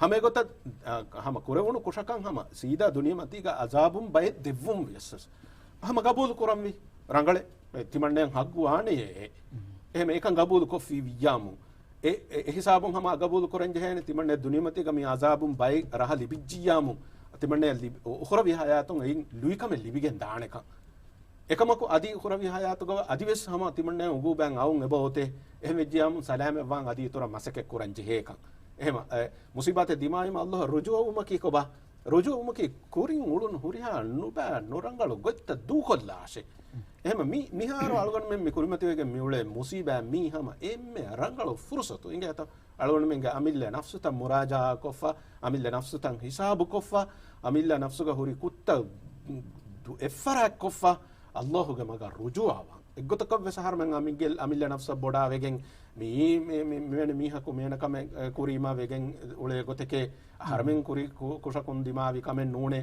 ހަމަ އެގޮތަށް، އަ، ހަމަ ކުރެވުނު ކުށަކަށް ހަމަ ސީދާ ދުނިޔެމަތީގަ އަޒާބުން ބައެއް ދެއްވުން ވިޔަސް. ހަމަ ގަބޫލު ކުރަންވީ. ރަނގަޅޭ. އެ ތިމަންނަޔަށް ހައްގު ވާނެޔޭ. އެހެމަ އެކަން ގަބޫލު ކޮށްފީ ވިއްޔާމު. އެ، އެ، އެ ހިސާބުން ހަމަ ގަބޫލު ކުރަން ޖެހޭނެ ތިމަންނަ ދުނިޔެމަތީގަ މި އަޒާބުން ބައި ރަހަ ލިބިއްޖިއްޔާމު، ތިމަންނަ ލިބި-، އު-، އުޚުރަވީ ހަޔާތުން އެއިން ލުއިކަމެއް ލިބިގެން ދާނެކަން. އެކަމަކު އަދި އުޚުރަވީ ހަޔާތުގަ އަދިވެސް ހަމަ ތިމަންނަ އުގޫބާން އައުން އެބަ އޮތޭ. އެހެން ވެއްޖިއްޔާމު ސަލާމަތްވާން އަދި އިތުރަށް މަސައްކަތް ކުރަން ޖެހޭކަން. އެހެމަ، އެ، މުސީބާތެއް ދިމާވީމަ އައްލާހަށް ރުޖޫޢަވުމަކީ ކޮބާ؟ ރުޖޫޢަވުމަކީ ކުރިން އުޅުނު ހުރިހާ ނުބައި ނުރަނގަޅު ގޮތްތައް ދޫކޮށްލާށޭ. އެހެމަ މި-، މިހާރު އަޅުގަނޑުމެން މި ކުރިމަތިވެގެން މިއުޅޭ މުސީބާ މީ ހަމަ އެންމެ ރަނގަޅު ފުރުސަތު އިނގޭތަ؟ އަޅުގަނޑުމެންގެ އަމިއްލަ ނަފްސުތައް މުރާޖަޢާކޮށްފަ، އަމިއްލަ ނަފްސުތައް ހިސާބުކޮށްފަ، އަމިއްލަ ނަފްސުގަ ހުރި ކުށްތައް ދު-، އެއްފަރާތްކޮށްފަ، އައްލާހުގެ މަގަށް ރުޖޫޢަވާން. އެއްގޮތަކަށްވެސް އަހަރުމެން އަމިއްލަ، އަމިއްލަ ނަފްސަށް ބޮޑާވެގެން މި-، މި-، މި-، މިވެނި މީހަކު މޭނަ ކަމެއް، އެ، ކުރީމާ ވެގެން އުޅޭ ގޮތެކޭ، އަހަރުމެން ކުރި ކު-، ކުށަކުން ދިމާވި ކަމެއް ނޫނޭ.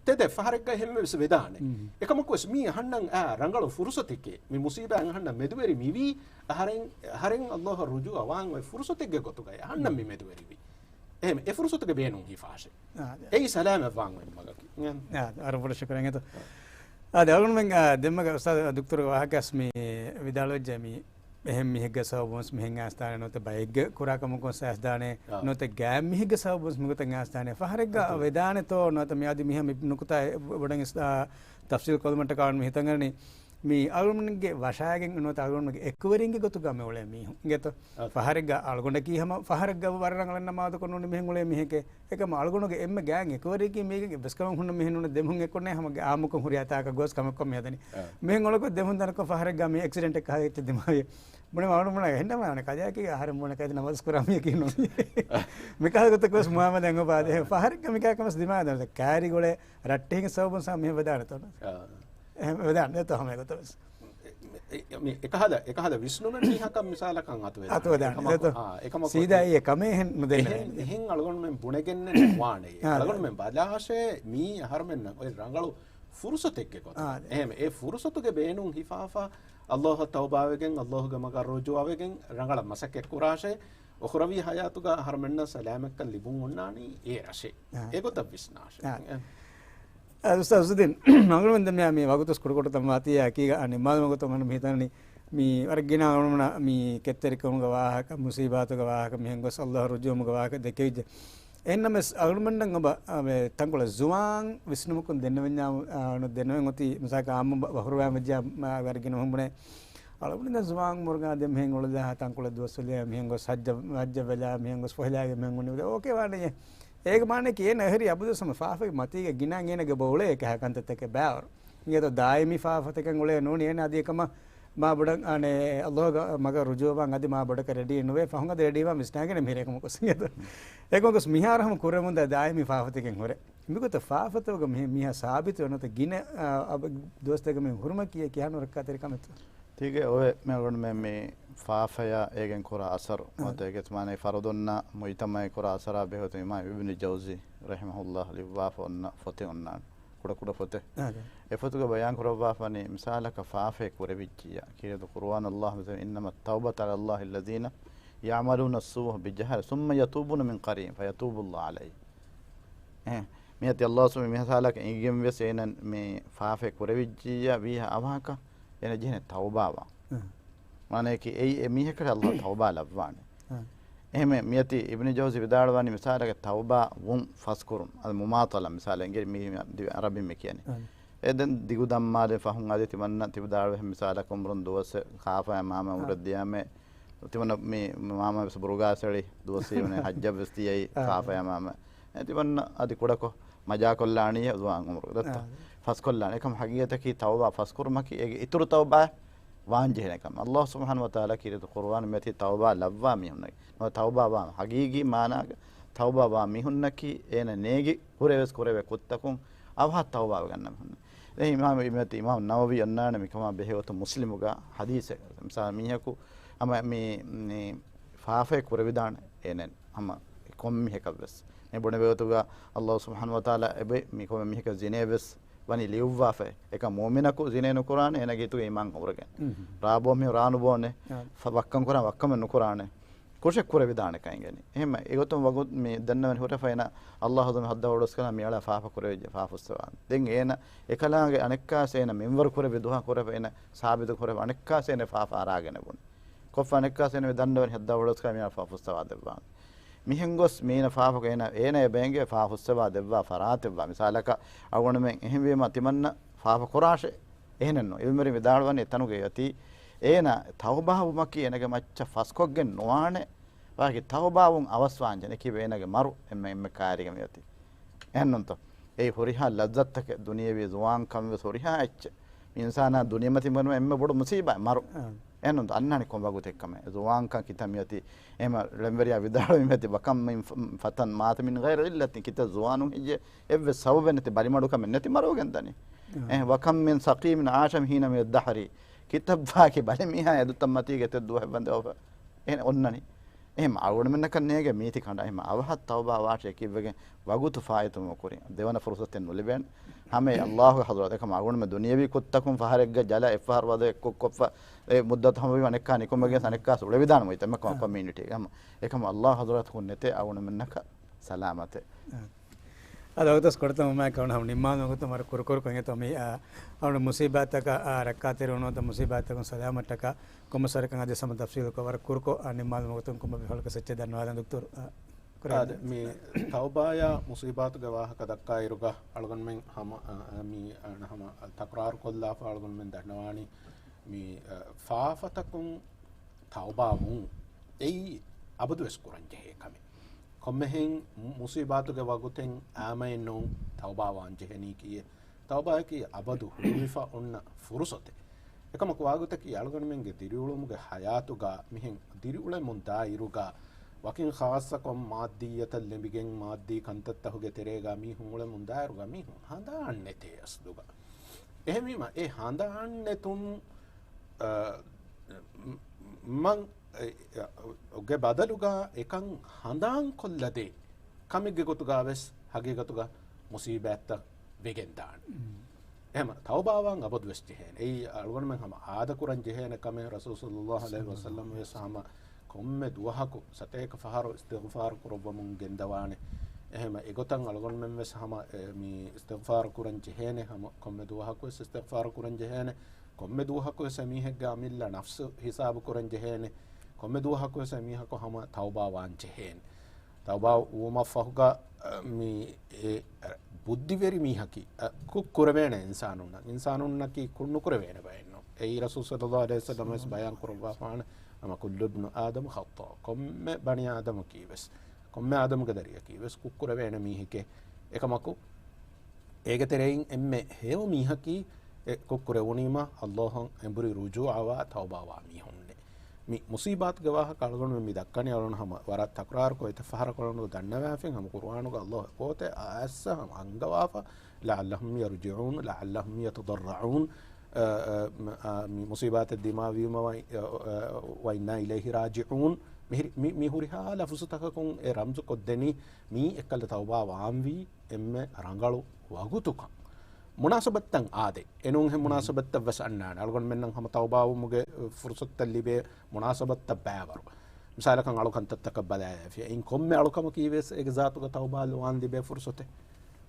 ތެދެއް ފަހަރެއްގަ އެހެންވެސް ވެދާނެ. އެކަމަކުވެސް މީ އަހަންނަށް އާ ރަނގަޅު ފުރުސަތެކޭ. މި މުސީބާއަށް އަހަންނަށް މެދުވެރި މިވީ އަހަރެން، އަހަރެން ﷲ އަށް ރުޖޫޢަވާން އޮތް ފުރުސަތެއްގެ ގޮތުގައި އަހަންނަށް މި މެދުވެރިވީ. އެހެން އެ ފުރުސަތުގެ ބޭނުން ހިފާށޭ. އާ، އެއީ ސަލާމަތްވާން އޮތް މަގަކީ. އާ، ވަރަށް ބޮޑަށް ޝުކުރިއްޔާ އިނގޭތޯ. އާ، އަޅުގަނޑުމެން، އާ، ދެންމެ އުސްތާޛު ދޮކްތަރުގެ ވާހަކަ މި ވިދާޅުވެއްޖެ މި އެހެން މީހެއްގެ ސަބަބުން މިހެން އައިސްދާނެ ނުވަތަ ބައެއްގެ ކުރާ ކަމަކުން އައިސްދާނެ ނުވަތަ ގާތް މީހެއްގެ ސަބަބުން މިގޮތަށް އައިސްދާނެ ފަހަރެއްގަ ވެދާނެތޯ ނުވަތަ މި އަދި މިހާ މި ނުކުތާ ބޮޑަށް ތަފްސީލް ކޮށްލުމަށްޓަކާ ވަން މި ހިތަށް އަރަނީ މި އަޅުގަނޑުގެ ވަށާގެން ނުވަތަ އަޅުގަނޑުގެ އެކުވެރިންގެ ގޮތުގަ މި އުޅޭ މީހުން އިނގޭތޯ. ފަހަރެއްގަ އަޅުގަނޑަކީ ހަމަ ފަހަރެއްގަ ވަރަށް ރަނގަޅަށް ނަމާދުކޮށް ނޫނީ މިހެން އުޅޭ މީހެކޭ. އެކަމަ އަޅުގަނޑުގެ އެންމެ ގާތް އެކުވެރިއަކީ މީގެ އެއްވެސް ކަމެއް ހުންނަ މީހެއް ނޫނޭ ދެމުހުން އެއްކޮށް ނޭ ހަމަ އާއްމުކޮށް ހުރިހާ ތާކަށް ގޮސް ކަމެއް ކޮށް މި ހަދަނީ. އާ. މިހެން އުޅުކޮށް ދެމުހުން ދަނިކޮށް ފަހަރެއްގަ މި އެކްސިޑެންޓެއް ކަހަލަ އެއްޗެއް ދިމާވި. ބުނެ އަޅުގަނޑު ބުނާ އެހެންނަމަ އަނެއް ކަލޭގެ އަހަރެން ބުނެ ކައިދެ ނަމާދު ކުރާ މީހަކީ ނޫނީ. މިކަހަލަ ގޮތަކަށް ވެސް މުއާމަލާތް އެނގުން ބާދޭ. ފަހަރެއްގަ މިކަހަލަ ކަމެއް ދިމާވި ދަނީ. ކާރި ގުޅޭ ރައްޓެހިން ސަބަބުން ސާ މިހެން ވެދާނެތޯ. އާ. އެހެން ވެދާނެތޯ ހަމަ އެގޮތަށް ވެސް. މި، މި، އެކަހަލަ، އެކަހަލަ ވިސްނުމެއް މީހަކަށް މިސާލަކަށް އަތުވެދާނެ. އަތުވެދާނެ. އެކަމަކު، އެތޯ. އާ، އެކަމަކު ސީދާ އެ ކަމެއް އެހެން ނުދެންނެވެ. އެހެން، އެހެން އަޅުގަނޑުމެން ބުނެގެންނެއް ނުވާނެ. އާ، އަޅުގަނޑުމެން ބަލާށޭ މީ އަހަރުމެންނަށް އޮތް ރަނގަޅު ފުރުސަތެއްގެ ގޮތަށް. އާ، އެހެން އެ ފުރުސަތުގެ ބޭނުން ހިފާފަ ﷲ އަށް ތައުބާވެގެން، ﷲ ގެ މަގަށް ރުޖޫޢަވެގެން ރަނގަޅަށް މަސައްކަތް ކުރާށޭ. އުޚްރަވީ ޙަޔާތުގަ އަހަރުމެންނަށް ސަލާމަތްކަން ލިބުން އޮންނާނީ އޭރަށޭ. އާ. އެގޮތަށް ވިސްނާށޭ. އާ. އާ، އުސްތާޛު އަސަދުއްދީން، އަޅުގަނޑުމެން ދެން މި، މި ވަގުތު ކުޑަކޮށް ތަން ވާތީ އެކީގަ ނިންމާލުމުގެ ގޮތުން އަންނަ މި ހިތަނީ މި ވަރަށް ގިނަ އަޅުގަނޑުމެންނަށް މި ކެތްތެރިކަމުގެ ވާހަކަ، މުސީބާތުގެ ވާހަކަ މިހެން ގޮސް ﷲ އަށް ރުޖޫޢަވުމުގެ ވާހަކަ ދެކެވިއްޖެ. އެހެންނަމަވެސް އަޅުގަނޑުމެންނަށް އޮބަ، އާ، މި ތަންކޮޅެއް ޒުވާން ވިސްނުމަކުން ދެންނެވެންޏާ، އާ، ދެންނެވެން އޮތީ މިސާލަކަށް އާއްމު ބަ-، ބަހުރުވައިން ވެއްޖެ، އާ، ވަރަށް ގިނަ މީހުން ބުނޭ. އަޅުގަނޑު ދެން ޒުވާން އުމުރުގަ ދެން މިހެން އުޅެލާ ތަންކޮޅެއް ދުވަސް އުޅޭ މިހެން ގޮސް ހައްޖަށް، ހައްޖަށް ވެލާ މިހެން ގޮސް ފޮހެލާގެން މިހެން އުޅެނީ އޯކޭ ވާނެޔޭ. އޭގެ މާނައަކީ އޭނަ އެހެރީ އަބަދުވެސް ހަމަ ފާފަގެ މަތީގަ ގިނަ އޭނަގެ އޮބަ އުޅޭ އެކަހަ ކަންތައްތަކެއް ބާވަރު. އިނގޭތޯ ދާއިމީ ފާފަތަކެއް އުޅޭ ނޫނީ އޭނަ އަދި އެކަމަށް މާ ބޮޑަށް އަނެއް ﷲ ގެ މަގަށް ރުޖޫޢަވާން އަދި މާ ބޮޑަކަށް ރެޑީ ނުވޭ. ފަހުން އަދި ރެޑީވާން ވިސްނާގެން މިރޭ ކަމަކު ގޮސް އިނގޭތޯ. އެކަމަކު ވެސް މިހާރު ހަމަ ކުރެވެމުންދާ ދާއިމީ ފާފަތަކެއް ހުރޭ. މިގޮތަށް ފާފަތަކުގަ މި-، މީހާ ސާބިތު ނުވަތަ ގިނަ، އާ، އަބަ-، ދުވަސްތަކެއްގަ މި ހުރުމަކީ ކިހާ ނުރައްކާތެރި ކަމެއްތޯ؟ ތީގެ އޮވެ މި އަޅުގަނޑުމެން މި ފާފަޔާ އޭގެން ކުރާ އަސަރު، އާ، ނުވަތަ އޭގެ މާނައީ ފަރުދުންނާ މުޖްތަމަޢަށް ކުރާ އަސަރާ ބެހޭގޮތުން އިމާމް އިބްނު ޖައުޒީ ރަޙިމަހުﷲ ލިޔުއްވާފަ އޮންނަ ފޮތެއް އޮންނާނެ. ކުޑަކުޑަ ފޮތެއް. އާ، އެ ފޮތުގަ ބަޔާން ކުރައްވާފަނީ މިސާލަކަށް ފާފައެއް ކުރެވިއްޖިއްޔާ. ކީރިތި ޤުރުއާނު ﷲ މިސާލު، إنما التوبة على الله للذين يعملون السوء بجهالة ثم يتوبون من قريب فيتوب الله عليهم. އެ، މިއަދި ﷲ ސުބްޙާނަހޫ މި މިސާލަކަށް އެނގިގެން ވެސް އޭނަ މި ފާފައެއް ކުރެވިއްޖިއްޔާ ވީހާ އަވަހަކަށް އޭނަ ޖެހޭނެ ތައުބާވާން. މާނައަކީ އެއީ އެ މީހަކަށް ﷲ ތައުބާ ލައްވާނެ. އެހެން މިއަދި އިބްނު ޖައުޒީ ވިދާޅުވަނީ މިސާލަކަށް ތައުބާ ވުން ފަސްކުރުން. އަދި މުމާތަލާ މިސާލެއް އިނގޭ މީ އަރަބިން މި ކިޔަނީ. އެ ދެން ދިގު ދަންމާލެ ފަހުން އަދި ތިމަންނަ ތިބިދާޅުވެ މިސާލަކަށް އުމުރުން ދުވަސް ކާފަޔާ މާމަ އުމުރަށް ދިޔާމެ ތިމަންނަ މި މާމަ ވެސް ބުރުގާ ސެޅި ދުވަސް ހައްޖަށް ވެސް ދިޔައީ ކާފަޔާ މާމަ. އެ ތިމަންނަ އަދި ކުޑަކޮށް މަޖާކޮށްލާނީ ޒުވާން އުމުރު ދައްތަ. ފަސްކޮށްލާނެ. އެކަމް ހަގީގަތަކީ ތައުބާ ފަސްކުރުމަކީ އޭގެ އިތުރު ތައުބާ ވާންޖެހޭނެ ކަމަށް. ﷲ ސުބްޙާނަހޫ ވަތަޢާލާ ކީރިތި ޤުރުއާން މިއޮތީ ތައުބާ ލައްވާ މީހުންނަކީ. ނުވަތަ ތައުބާ ވާ ހަގީގީ މާނާގަ ތައުބާ ވާ މީހުންނަކީ އޭނަ ނޭގި ކުރެވެސް ކުރެވޭ ކުށްތަކުން އަވަހަށް ތައުބާވެގަންނަ މީހުން. އެ އިމާމް، އިމާމް ނަވަވީ އޮންނާނެ މިކަމާ ބެހޭގޮތުން މުސްލިމުގަ ޙަދީޘެއް. މިސާލް މީހަކު ހަމަ މި، މި ފާފައެއް ކުރެވިދާނެ އޭނަ ހަމަ ކޮންމެ މީހަކަށް ވެސް. މި ބުނެވޭ ގޮތުގަ ﷲ ސުބްޙާނަހޫ ވަތަޢާލާ އެބަ މި ކޮންމެ މީހަކަށް ޒިނޭ ވެސް ވަނީ ލިޔުއްވާފައި. އެކަމް މުއުމިނަކު ޒިނޭ ނުކުރާނެ، އޭނަގެ ހިތުގަ އީމާން އުރެގެން. ރާބޯ މީހުން ރާނުބޯނެ، ފަ-، ވައްކަން ކުރާ ވައްކަމެއް ނުކުރާނެ. ކުށެއް ކުރެވިދާނެ ކަން އިނގެނީ. އެހެން އެގޮތުން ވަގުތު މި ދެންނެވެން ހުރެފަ އޭނަ ﷲ އަށް ހައްދަވަޑަސްކަލާ މިއަޅާ ފާފަ ކުރެވިއްޖެ، ފާފަ ފުއްސަވާނެ. ދެން އޭނަ އެކަލާނގެ އަނެއްކާސް އޭނަ މިންވަރު ކުރެއްވި ދުވަހަށް ހުރެފަ އޭނަ ސާބިތު ކުރެވި އަނެއްކާސް އޭނަ ފާފަ އަރާގެނެ ބުނި. ކޮށްފަ އަނެއްކާސް އޭނަ މި ދެންނެވެން ހައްދަވަޑަސްކަލާ މިއަޅާ ފާފަ ފުއްސަވާ ދެއްވާނެ. މިހެން ގޮސް މީނަ ފާފަކޮށް އޭނަ، އޭނަ އެބަ އެނގޭ ފާފަ ފުއްސަވާ ދެއްވާ ފަރާތެއްވާ. މިސާލަކަށް އަޅުގަނޑުމެން އެހެންވީމަ ތިމަންނަ ފާފަ ކުރާށޭ. އެހެނެއްނު. އިލްމުވެރިން ވިދާޅުވަނީ އެތަނުގައި އޮތީ އޭނަ ތައުބާވުމަކީ އޭނަގެ މައްޗަށް ފަސްކޮށްގެން ނުވާނެ. ވާގި ތައުބާވުން އަވަސްވާންޖެ ނެކިބެ އޭނަގެ މަރު އެންމެ، އެންމެ ކާރިގަ މިއޮތީ. އެހެންނުންތޯ؟ އެއީ ހުރިހާ ލައްޒަތްތަކެއް ދުނިޔެވީ ޒުވާންކަން ވެސް ހުރިހާ އެއްޗެއް. މި އިންސާނާ ދުނިޔެމަތި މަރު އެންމެ ބޮޑު މުސީބާ މަރު. އެހެންނުންތޯ؟ އަންނާނީ ކޮން ވަގުތެއްކަމެއް؟ ޒުވާންކަން ކިތައް މިއޮތީ؟ އެހެމަ ޅެންވެރިޔާ ވިދާޅުވި މިއޮތީ، وكم من ف-، فتى مات من غير علة، ކިތައް ޒުވާނުން ހެއްޔޭ އެއްވެސް ސަބަބެއް ނެތި ބަލިމަޑުކަމެއް ނެތި މަރުވެގެން ދަނީ. އެހެން، وكم من سقيم عاش حين من الدهر، ކިތައްވާކި ބަލިމީހާ އެދުތައް މަތީގަ އެތައް ދުވަހެއް ވަންދެވިފަ އެހެން އޮންނަނީ. އެހެން އަޅުގަނޑުމެންނަކަށް ނޭނގެ މީތި ކަނޑާ އެހެން އަވަހަށް ތައުބާ ވާށޭ ކިއްވެގެން ވަގުތު ފާއިތުވުމުގެ ކުރިން ދެވަނަ ފުރުސަތެއް ނުލިބޭނެ. ހަމައެ އައްލާހުގެ ޙަޟްރަތަށް އެކަމަ އަޅުގަނޑުމެން ދުނިޔަވީ ކުށްތަކުން ފަހަރެއްގަ ޖަލަށް އެއްފަހަރު ވަދެ ކުށްކޮށްފަ އެ މުއްދަތު ހަމަވީމަ އަނެއްކާ ނިކުމެގެން އަނެއްކާ އުޅެވިދާނެ މުއިތަމަކަމަށް ކޮމިއުނިޓީގެ ހަމަ އެކަމަ އައްލާހުގެ ޙަޟްރަތަކުން ނެތޭ އަޅުގަނޑުމެންނަކަށް ސަލާމަތެއް. އަދި ވަގުތު ކޮޅަތަން ހަމަ ކަމަން ހަމަ ނިންމާލުމުގެ ގޮތުން ވަރަށް ކުރުކުރު ކޮށް އިނގޭތޯ މި، އާ، އަޅު މުސީބާތަކަށް، އާ، ރައްކާތެރިވުނު މުސީބާތަކުން ސަލާމަތްޓަކަ ކޮންމެސް ވަރަކަށް އަދި ހަމަ ތަފްސީލުކޮށް ވަރަށް ކުރުކޮށް، އާ، ނިންމާލުމުގެ ގޮތުން ކޮންމެ ބިހޮޅަކަށް ސެއްޗެއް ދަންނަވާލަން ދޮކްތަރު، އާ، ކުރެއްވި. އާދެ، މި ތައުބާޔާ މުސީބާތުގެ ވާހަކަ ދައްކާއިރުގަ އަޅުގަނޑުމެން ހަމަ، އާ، މި، އާ، ހަމަ ތަކުރާރު ކޮށްލާފަ އަޅުގަނޑުމެން ދަންނަވާނީ މި، އާ، ފާފަތަކުން ތައުބާވުން އެއީ އަބަދުވެސް ކުރަންޖެހޭ ކަމެއް. ކޮންމެހެން މު-، މުސީބާތުގެ ވަގުތެއް އާމައެއް ނޫން ތައުބާވާން ޖެހެނީކީއެއް. ތައުބާއަކީ އަބަދު ހުޅުވިފަ އޮންނަ ފުރުސަތެއް. އެކަމަކު ވާގޮތަކީ އަޅުގަނޑުމެންގެ ދިރިއުޅުމުގެ ހަޔާތުގަ މިހެން ދިރިއުޅެމުން ދާއިރުގަ ވަކިން ޚާއްޞަކޮށް މާއްދިއްޔަތަށް ލެނބިގެން މާއްދީ ކަންތައްތަކުގެ ތެރޭގަ މީހުން އުޅެމުން ދާއިރުގަ މީހުން ހަނދާން ނެތޭ އަސްލުގަ. އެހެންވީމަ އެ ހަނދާން ނެތުން އަ، މަ-، އެ، އެ، ގެ ބަދަލުގަ އެކަން ހަނދާން ކޮށްލަދޭ ކަމެއްގެ ގޮތުގަ ވެސް ހަގީގަތުގަ މުސީބާތްތައް ވެގެންދާނެ. އެހެމަ ތައުބާވާން އަބަދުވެސް ޖެހޭނެ. އެއީ އަޅުގަނޑުމެން ހަމަ އާދަކުރަން ޖެހޭނެ ކަމެއް. ރަސޫލު ޞައްލައްލާހު ޢަލައިހި ވަސައްލަމް ވެސް ހަމަ ކޮންމެ ދުވަހަކު ސަތޭކަ ފަހަރު އިސްތިޣްފާރު ކުރައްވަމުން ގެންދަވާނެ. އެހެމަ އެގޮތަށް އަޅުގަނޑުމެން ވެސް ހަމަ، އެ، މި އިސްތިޣްފާރު ކުރަން ޖެހޭނެ. ހަމަ ކޮންމެ ދުވަހަކު ވެސް އިސްތިޣްފާރު ކުރަން ޖެހޭނެ. ކޮންމެ ދުވަހަކުވެސް އެމީހެއްގެ އަމިއްލަ ނަފްސު ހިސާބު ކުރަން ޖެހޭނެ. ކޮންމެ ދުވަހަކުވެސް އެމީހަކު ހަމަ ތައުބާ ވާން ޖެހޭނެ. ތައުބާ ވުމަށްފަހުގަ، އަ، މި އެ ބުއްދިވެރި މީހަކީ، އަ، ކުށް ކުރެވޭނެ އިންސާނުންނަށް. އިންސާނުންނަކީ ކުށް ނުކުރެވޭނެ ބައެއްނު. އެއީ ރަސޫލު ޞައްލައްލާހު ޢަލައިހި ވަސައްލަމަ ވެސް ބަޔާން ކުރައްވާފާނެ، ހަމަ ކުއްލު އިބްނު އާދަމަ ޚައްޠާ. ކޮންމެ ބަނީ އާދަމަކީ ވެސް، ކޮންމެ އާދަމުގެ ދަރިއަކީ ވެސް ކުށް ކުރެވޭނެ މީހެކޭ. އެކަމަކު އޭގެ ތެރެއިން އެންމެ ހެޔޮ މީހަކީ އެ ކުށް ކުރެވުނީމަ އައްލާހަށް އެނބުރި ރުޖޫޢަވާ ތައުބާވާ މީހުންނޭ. މި މުސީބާތުގެ ވާހަކަ އަޅުގަނޑުމެން މި ދައްކަނީ އަޅުގަނޑު ހަމަ ވަރަށް ތަކުރާރުކޮށް އެތައް ފަހަރަކު އަޅުގަނޑު ދަންނަވާފިން ހަމަ ޤުރުއާނުގަ އައްލާހު އެކޯތެ އައިއްސަ ހަމަ އަންގަވާފަ، لعلهم يرجعون، لعلهم يتضرعون، އަ، އަ، މ-، އަ، މި މުސީބާތެއް ދިމާވީމަ ވައި-، އަ، އަ، وإنا إليه راجعون. މިހިރި-، މި-، މި ހުރިހާ ލަފުޒުތަކަކުން އެ ރަމްޒު ކޮށްދެނީ މީ އެއްކަލަ ތައުބާ ވާންވީ އެންމެ ރަނގަޅު ވަގުތުކަން. މުނާސަބަތްތައް އާދެ. އެނޫންހެން މުނާސަބަތްތައް ވެސް އަންނާނެ. އަޅުގަނޑުމެންނަށް ހަމަ ތައުބާވުމުގެ ފުރުސަތުތައް ލިބޭ މުނާސަބަތްތައް ބައިވަރު. މިސާލަކަށް އަޅުކަންތައްތަކަށް ބަލާލާފިޔާ. އިން ކޮންމެ އަޅުކަމަކީ ވެސް އޭގެ ޒާތުގަ ތައުބާ ލުވާން ލިބޭ ފުރުސަތެއް.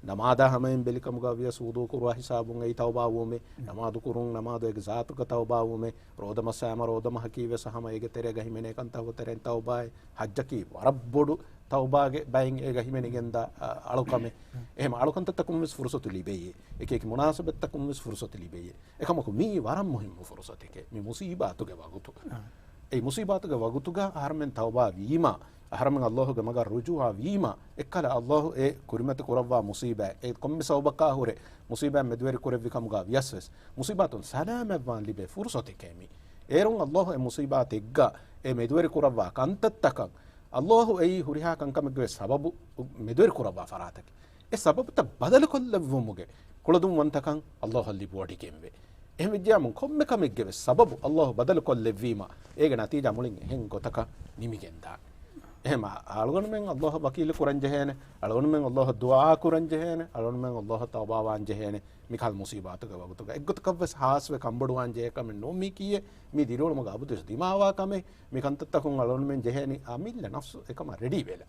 ނަމާދާ ހަމައިން ބެލިކަމުގަ ވިޔަސް ވުޟޫ ކުރުވާ ހިސާބުން އެއީ ތައުބާ ވުމޭ. ނަމާދު ކުރުން ނަމާދު އޭގެ ޒާތުގަ ތައުބާ ވުމޭ. ރޯދަމަސް ހަމަ ރޯދަމަހަކީ ވެސް ހަމަ އޭގެ ތެރޭގަ ހިމެނޭ ކަންތަކުގެ ތެރެއިން ތައުބާއެއް. ޙައްޖަކީ ވަރަށް ބޮޑު ތައުބާގެ ބައިން އޭގަ ހިމެނިގެންދާ، އަ، އަޅުކަމެއް. އެހެމަ އަޅުކަންތައްތަކުން ވެސް ފުރުސަތު ލިބެޔޭ. އެކި އެކި މުނާސަބަތްތަކުން ވެސް ފުރުސަތު ލިބެޔޭ. އެކަމަކު މީ ވަރަށް މުހިއްމު ފުރުސަތެކޭ. މި މުސީބާތުގެ ވަގުތު. އާ. އެ މުސީބާތުގެ ވަގުތުގަ އަހަރުމެން ތައުބާ ވީމަ، އަހަރުމެން އައްލާހުގެ މަގަށް ރުޖޫޢަ ވީމަ، އެއްކަލަ އައްލާހު އެ ކުރިމަތި ކުރައްވާ މުސީބާތް، އެ ކޮންމެ ސަބަބަކާ ހުރެ މުސީބާތް މެދުވެރި ކުރެއްވި ކަމުގަ ވިޔަސް ވެސް، މުސީބާތުން ސަލާމަތްވާން ލިބޭ ފުރުސަތެކޭ މީ. އޭރުން އައްލާހު އެ މުސީބާތެއްގަ އެ މެދުވެރި ކުރައްވާ ކަންތައްތަކަށް، އައްލާހު އެއީ ހުރިހާ ކަންކަމެއްގެ ވެސް ސަބަބު މެދުވެރި ކުރައްވާ ފަރާތަކީ. އެ ސަބަބުތައް ބަދަލުކޮށްލެއްވުމުގެ ކުޅަދުންވަންތަކަން އައްލާހަށް ލިބިވޮޑިގެންވޭ. އެހެންވެއްޖެޔާމުން ކޮންމެ ކަމެއްގެ ވެސް ސަބަބު އައްލާހު ބަދަލުކޮށްލެއްވީމަ، އޭގެ ނަތީޖާ މުޅިން އެހެން ގޮތަކަށް ނިމިގެންދާނެ. އެހެމަ އަޅުގަނޑުމެން އައްލާހަށް ވަކީލު ކުރަންޖެހޭނެ، އަޅުގަނޑުމެން އައްލާހަށް ދުޢާ ކުރަންޖެހޭނެ، އަޅުގަނޑުމެން އައްލާހަށް ތައުބާވާން ޖެހޭނެ، މިކަހަލަ މުސީބާތުގެ ވަގުތުގަ. އެއްގޮތަކަށް ވެސް ހާސްވެ ކަންބޮޑުވާން ޖެހޭ ކަމެއް ނޫން މީކީއެއް، މީ ދިރިއުޅުމުގަ އަބަދުވެސް ދިމާވާ ކަމެއް. މި ކަންތައްތަކުން އަޅުގަނޑުމެން ޖެހޭނީ އަމިއްލަ ނަފްސު އެކަމަށް ރެޑީވެލަ.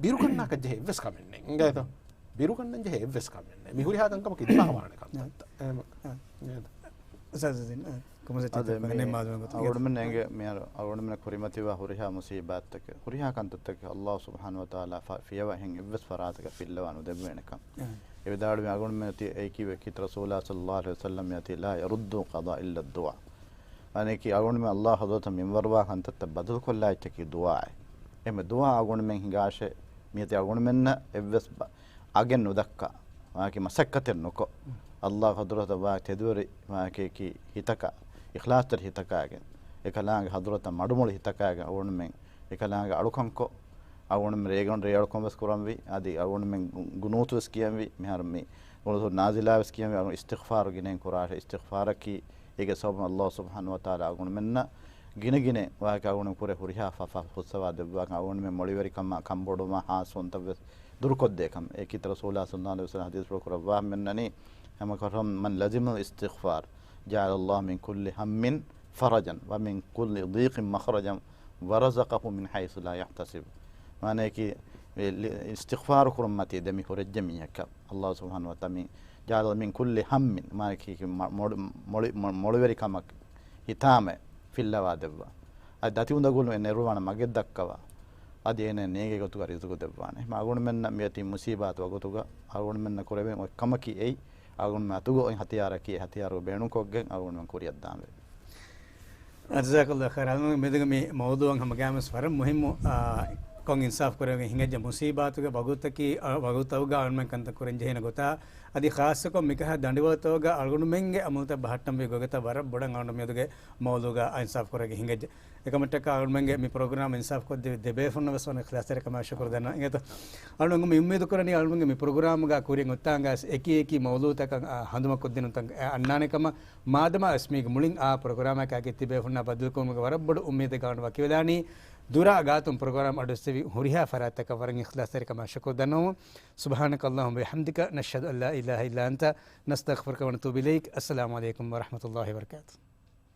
ބިރުގަންނާކަށް ޖެހޭ އެއްވެސް ކަމެއް ނެތް. އިނގޭތޯ؟ ބިރުގަންނަން ޖެހޭ އެއްވެސް ކަމެއް ނެތް. މި ހުރިހާ ކަންކަމަކީ ދިމާވާނެ ކަންތައްތައް. އެހެމަ. އެ. އުސްތާޛު ޒީން، އެ، ކޮމެންޓް އަދެ މި ނިންމާލުމެއް ގޮތަށް. އަޅުގަނޑުމެން އެނގޭ މިހާރު އަޅުގަނޑުމެން ކުރިމަތިވާ ހުރިހާ މުސީބާތްތަކެއް، ހުރިހާ ކަންތައްތަކެއް އައްލާހު ސުބްޙާނަހު ވަތަޢާލާ ފަ-، ފިޔަވާ އެހެން އެއްވެސް ފަރާތަކަށް ފިއްލަވާ ނުދެއްވޭނެކަން. އެ. އެ ވިދާޅުވި އަޅުގަނޑުމެން އޮތީ އެކީ ވެކި ރަސޫލާ ޞައްލައްލާހު ޢަލައިހި ވަސައްލަމް އޮތީ لا يرد القضاء إلا الدعاء. އަނެކީ އަޅުގަނޑުމެން އައްލާހު ޙަޟްރަތަށް މިންވަރުވާ ކަންތައްތައް ބަދަލުކޮށްލާ އެއްޗަކީ ދުޢާއެއް. އެހެންވެ ދުޢާ އަޅުގަނޑުމެން ހިނގާށޭ، މިއޮތީ އަޅުގަނޑުމެންނަށް އެއްވެސް ބަ-، އަގެއް ނުދައްކާ، ވާކި މަސައްކަތެއް ނުކޮށް، އައްލާހު ޙަޟްރަތަށް ވާ ތެދުވެރި ވާކިއަކީ ހިތަކާ، އިޚްލާޞްތެރި ހިތަކާގެން، އެކަލާނގެ ޙަޟްރަތަށް މަޑުމޮޅި ހިތަކާގެން އަޅުގަނޑުމެން އެކަލާނގެ އަޅުކަންކޮށް، އަޅުގަނޑުމެން ރޭގަނޑު ރޭއަޅުކަން ވެސް ކުރަންވީ. އަދި އަޅުގަނޑުމެން ގު-، ގުނޫތު ވެސް ކިޔަންވީ. މިހާރު މި ގުނޫތު ނާޒިލާ ވެސް ކިޔަންވީ. އަޅުގަނޑު އިސްތިޣްފާރު ގިނައިން ކުރާށޭ. އިސްތިޣްފާރަކީ އޭގެ ސަބަބުން އައްލާހު ސުބްޙާނަހު ވަތަޢާލާ އަޅުގަނޑުމެންނަށް ގިނަގިނަ ވާހަކަ އަޅުގަނޑު ކުރެ ހުރިހާ ފަފަ ހުސްވާ ދެއްވާ އަޅުގަނޑުމެން މޮޅިވެރިކަމާ ކަންބޮޑުވުމާ ހާސްވުންތައް ވެސް ދުރުކޮށްދޭކަން. އެކީ ތަ ރަސޫލާ ޞައްލަﷲު ޢަލައިހި ވަސައްލަމަ ޙަދީޘްފުޅު ކުރައްވާ މެންނަނީ، ހަމަކަށަވަރުން، من لزم الاستغفار جعل الله من كل هم فرجا ومن كل ضيق مخرجا ورزقه من حيث لا يحتسب. މާނަޔަކީ، އި-، ލި-، އިސްތިޣްފާރު ކުރުންމަތީ ދެމި ހުރެއްޖެ މީހަކަށް ﷲ ސުބްޙާނަހޫ ވަތަޢާލާ މި جعل من كل هم، މާނަޔަކީ މަ-، މޮޅި-، މޮޅި-، މޮ-، މޮޅިވެރިކަމަށް ހިތާމަ ފިއްލަވާ ދެއްވާ. އަދި ދަތި އުނދަގުލުން އެ ނެރުވާނެ މަގެއް ދައްކަވާ. އަދި އޭނަ ނޭނގޭ ގޮތުގަ ރިޒުގު ދެއްވާނެ. މަ އަޅުގަނޑުމެންނަށް މިއޮތީ މުސީބާތު ވަގުތުގަ އަޅުގަނޑުމެންނަށް ކުރެވެން އޮތް ކަމަކީ އެއީ، އަޅުގަނޑުމެން އަތުގަ އޮތް ހަތިޔާރަކީ އެ ހަތިޔާރު ބޭނުންކޮށްގެން އަޅުގަނޑުމެން ކުރިއަށްދާންވޭ. ޖަޒާކަﷲ ޚައިރާ. އަޅުގަނޑު މިދުގަ މި މައުޟޫޢަށް ހަމަގައިމުވެސް ވަރަށް މުހިއްމު، އާ، ކޮން އިންސާފު ކުރެވެން ހިނގައްޖެ މުސީބާތުގެ ވަގުތަކީ، އަ، ވަގުތަކުގަ އަޅުގަނޑުމެން ކަންތައް ކުރަން ޖެހޭނެ ގޮތާ، އަދި ޚާއްޞަކޮށް މިކަހަ ދަނޑިވަޅުތަކުގަ އަޅުގަނޑުމެންގެ އަމަލުތައް ބަހައްޓަންވީ ގޮތަށް ވަރަށް ބޮޑަށް އަޅުގަނޑު މިއަދުގެ މައުޟޫޢުގަ އިންސާފު ކުރެވިގެން ހިނގައްޖެ. އެކަމަށްޓަކާ އަޅުގަނޑުމެންގެ މި ޕްރޮގްރާމް އިންސާފް ކޮށްދެވި ދެބޭފުޅުންނަށް ވެސް ވަރަށް އިޚްލާޞްތެރިކަމާ ޝުކުރު ދަންނަވަން. އިނގޭތޯ؟ އަޅުގަނޑު މި އުއްމީދު ކުރަނީ އަޅުގަނޑުގެ މި ޕްރޮގްރާމްގަ ކުރިން އޮތާނގާސް އެކި އެކި މައުޟޫޢުތަކަށް، އާ، ހަނދުމަކޮށްދިނުންތައް، އާ، އަންނާނެ ކަމަށް. މާދަމާ ވެސް މީގެ މުޅިން އާ ޕްރޮގްރާމަކާ ތިބޭފުޅުންނާ ބައްދަލުކުރުމުގެ ވަރަށް ބޮޑު އުއްމީދެއް އަޅުގަނޑު ވަކިވެލާނީ. ދުރާ ގާތުން ޕްރޮގްރާމް އަޑުއެއްސެވި ހުރިހާ ފަރާތްތަކަށް ވަރަށް އިޚްލާޞްތެރިކަމާ ޝުކުރު ދަންނަވަމުން. سبحانك اللهم وبحمدك، نشهد أن لا إله إلا أنت، نستغفرك ونتوب إليك. السلام عليكم ورحمة الله وبركاته.